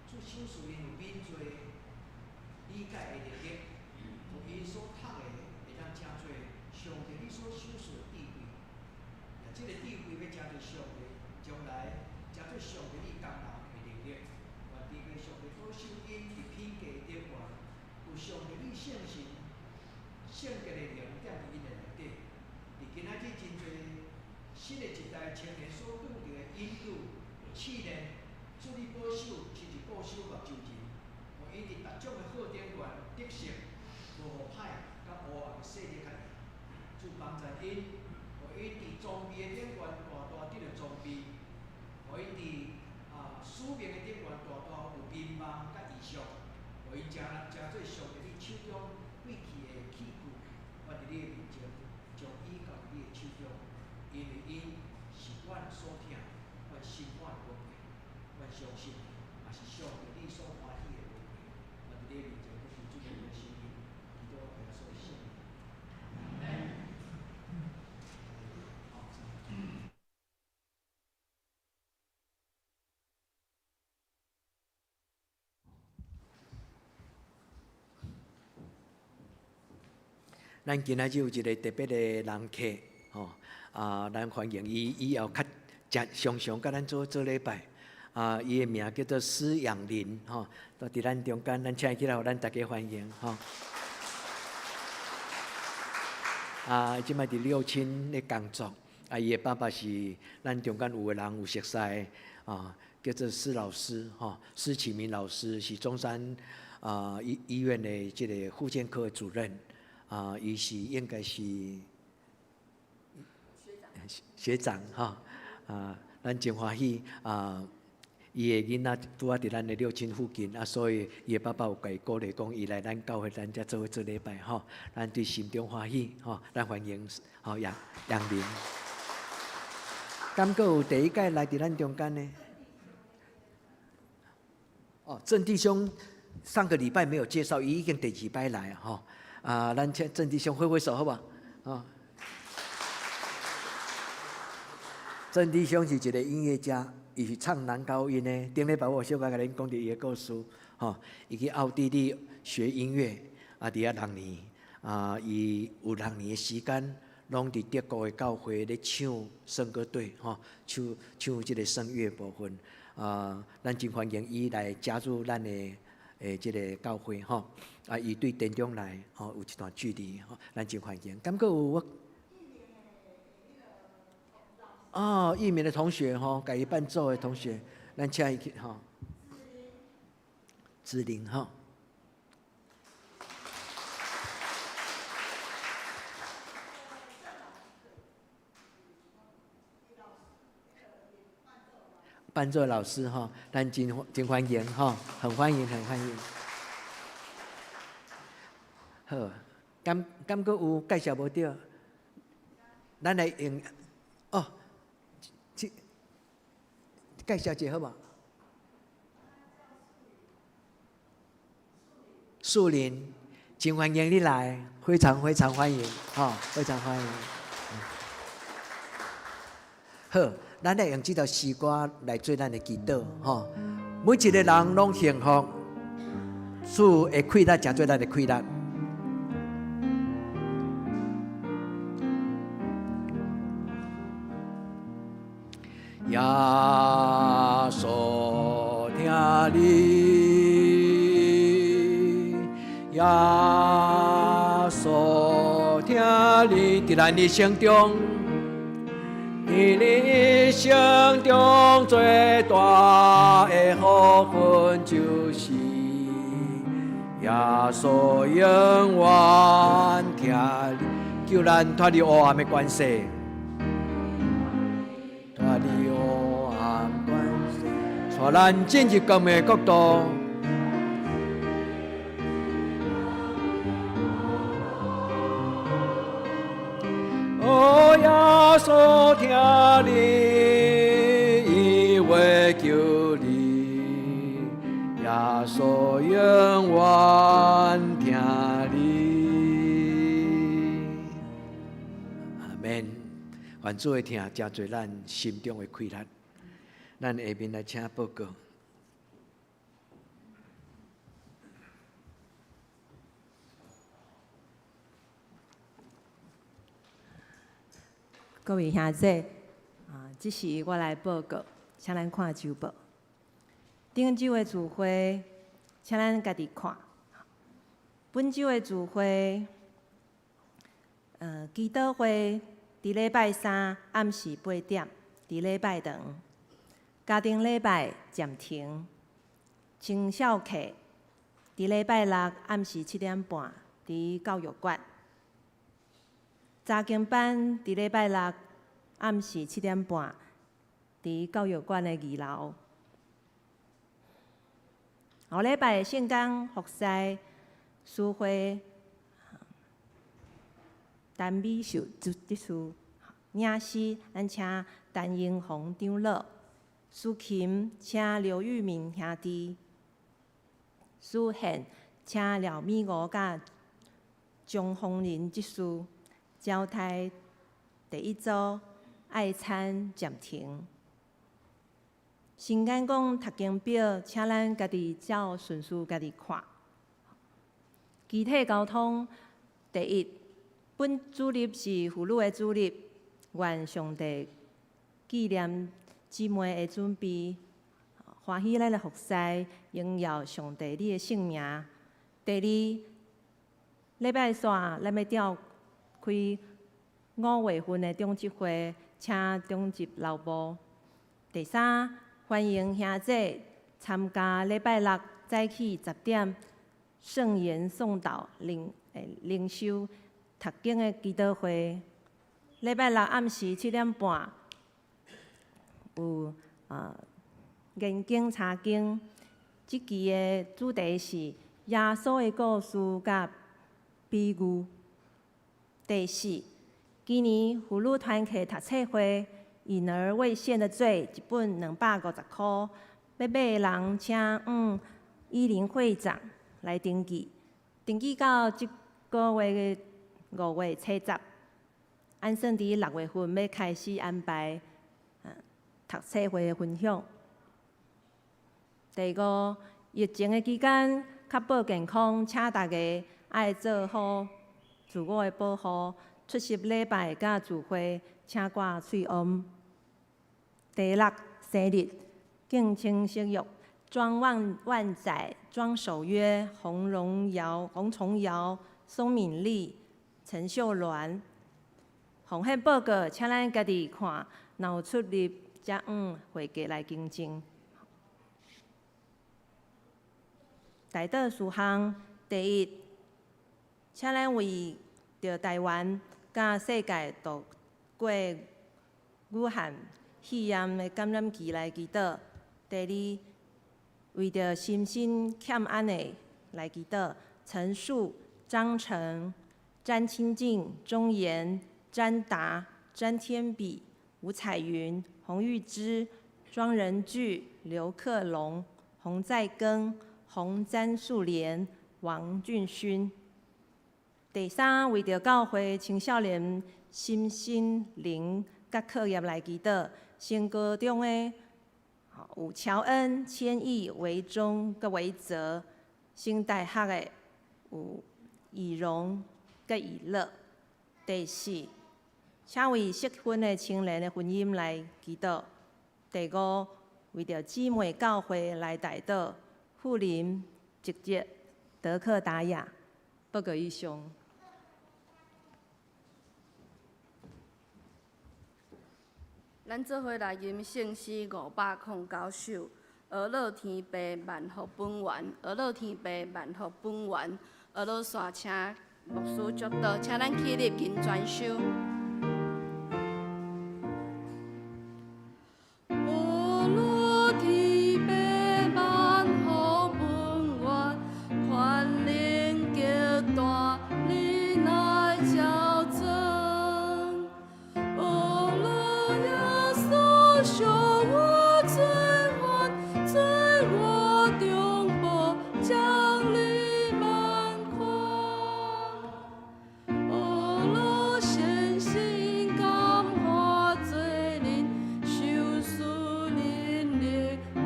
主賞賜𪜶有敏銳理解的能力，予𪜶所讀的會當成做上帝你所賞賜的智慧。若這个智慧欲成做上帝將來成做上帝你工人的能力，願天父上帝保守𪜶佇品格頂懸，有上帝你聖神聖潔的靈踮佇𪜶的內底，幫助𪜶，予𪜶佇裝備的頂懸大大得著裝備，予𪜶佇使命的頂懸大大有盼望佮異象，予𪜶成成做上帝你手中貴氣的器具，我佇你的面前將伊交佇你的手中，因為𪜶是阮所疼、阮心肝的寶貝，阮相信嘛是上帝你所歡喜的寶貝。我佇你的面前，閣求主你的聖靈，祈禱耶穌的聖名。咱今仔日有一个特別的人客，吼啊，咱歡迎伊，以後較誠常常佮咱做做禮拜。啊，伊的名叫做施養林，吼，都佇咱中間，咱請伊起來，予咱大家歡迎，吼。啊，這擺佇六親咧工作，啊，伊的爸爸是咱中間有的人有熟似的，啊，叫做施老師，吼，施啟明老師是中山醫院的這個復健科的主任。啊，伊是應該是學長哈，啊，咱真歡喜啊，伊的囡仔拄仔佇咱的六親附近啊，所以伊的爸爸有共伊鼓勵講，伊來咱教會咱遮做伙做禮拜吼，咱對心中歡喜吼，咱歡迎吼楊楊林。敢閣有第一屆來佇咱中間的？哦，鄭弟兄上個禮拜沒有介紹，伊已經第二擺來吼。啊，咱請鄭弟兄揮揮手，好無？啊，鄭弟兄是一個音樂家，伊是唱男高音的。頂禮拜我有小可共恁講著伊的故事，吼，伊去奧地利學音樂，啊，佇遐六年，啊，伊有六年的時間，攏佇德國的教會咧唱聖歌隊，吼，唱唱這個聖樂部分。啊，咱真歡迎伊來加入咱的這個教會，吼。啊，伊對田中來，吼，有一段距離，吼，咱真歡迎。敢閣有我？哦，藝明的同學，吼，共伊伴奏的同學，咱請伊去，吼。子玲，吼。伴奏老師，吼，咱真真歡迎，吼，很歡迎，很歡迎。好，敢敢閣有介紹無著？咱來用哦，這介紹一下好無？樹林，真歡迎你來，非常非常歡迎，吼，非常歡迎。好，咱來用這條詩歌來做咱的祈禱，吼。每一個人攏幸福，主的氣力成做咱的氣力。耶穌疼你，耶穌疼你，佇咱一生中，佇你一生中最大的福分就是耶穌永遠疼你，救咱脫離黑暗的權勢。脫離黑暗權勢，帶咱進入光明的國度。哦，耶穌疼你，伊會救你，耶穌永遠疼你。阿門。願主的疼，成做咱心中的氣力。咱下面來請報告。各位兄弟，啊，這時我來報告，請咱看週報。頂週的聚會，請咱家己看。本週的聚會，祈禱會佇禮拜三暗時八點，佇禮拜堂。家庭禮拜暫停。青少課佇禮拜六暗時7點半，佇教育館。查經班佇禮拜六暗時7點半，佇教育館的二樓。後禮拜聖工服侍司會陳美秀執執事，領詩咱請陳英宏長老，司琴請劉玉明兄弟，司獻請廖美娥佮張宏仁執事，招待第一組愛餐暫停。先講講讀經表，請咱家己照順序家己看。肢體溝通，第一，本主日是婦女的主日，願上帝紀念姊妹的準備，歡喜咱的服侍，榮耀上帝你的聖名。第二，禮拜三咱欲召開五月份的長執會，請長執留步。第三，歡迎兄姊參加禮拜六早起10點聖言誦禱靈修讀經的祈禱會。禮拜六暗時7點半有研經查經，這期的主題是耶穌的故事佮比喻。第四，今年婦女團契讀冊會。隱而未現的罪，一本250箍，欲買的人請向依林會長來登記，登記到這個月5月70，按算佇6月份欲開始安排讀冊會的分享。第五，疫情的期間，確保健康，請大家愛做好自我的保護，出席禮拜佮聚會，請掛喙罨。第六，生日，敬請適約，莊萬萬載、莊守約、洪榮堯、洪崇堯、宋敏麗、陳秀鸞。奉獻報告，請咱家己看，若有出入，才向會計來更正。代禱事項，第一，請咱為著台灣佮世界度過武漢肺炎的感染期來祈禱。第二，為著心身欠安的來祈禱。陳樹、張成、詹清靜、鍾妍、詹達、詹天比、吳彩雲、洪玉芝、莊仁巨、劉克龍、洪在庚、洪詹素蓮、王俊勳。第三，為著教會青少年心身靈佮課業來祈禱。升高中的有喬恩、千億、維中佮維澤；升大學的有以榮佮以樂。第四，請為適婚的青年的婚姻來祈禱。第五，為著姊妹教會來代禱。富林、直接、德克達雅。報告以上。咱做伙來吟聖詩509首，阿樂天父萬福本源，阿樂天父萬福本源，阿樂煞請牧師祝禱，請咱起立吟全首。阿樂天父萬福本源，權能極大，你來照尊。阿樂耶穌贖我罪犯，罪我中保，獎勵滿款。阿樂善心感化罪人，受賜能力，恩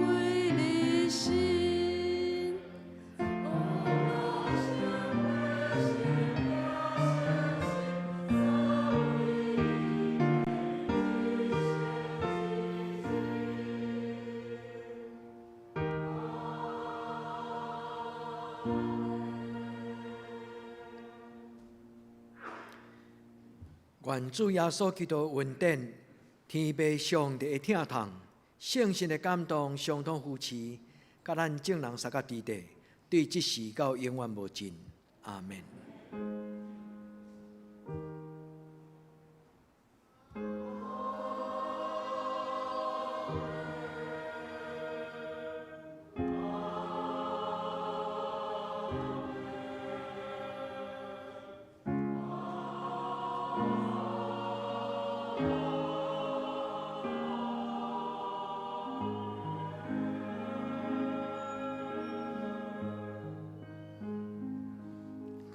惠日新。阿樂聖願主耶穌基督恩典、天父上帝的疼痛、聖神的感動、相通扶持，佮咱眾人相佮佇底，對這時到永遠無盡。阿們。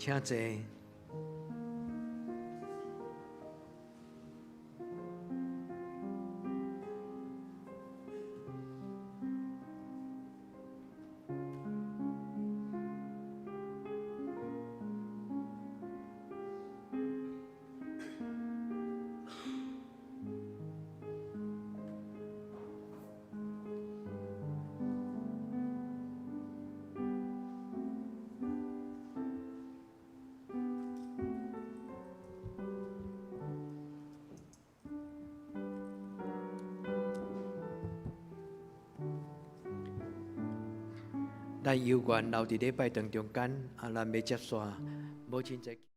請坐。咱有緣留佇禮拜堂中間，啊，咱欲接續母親節。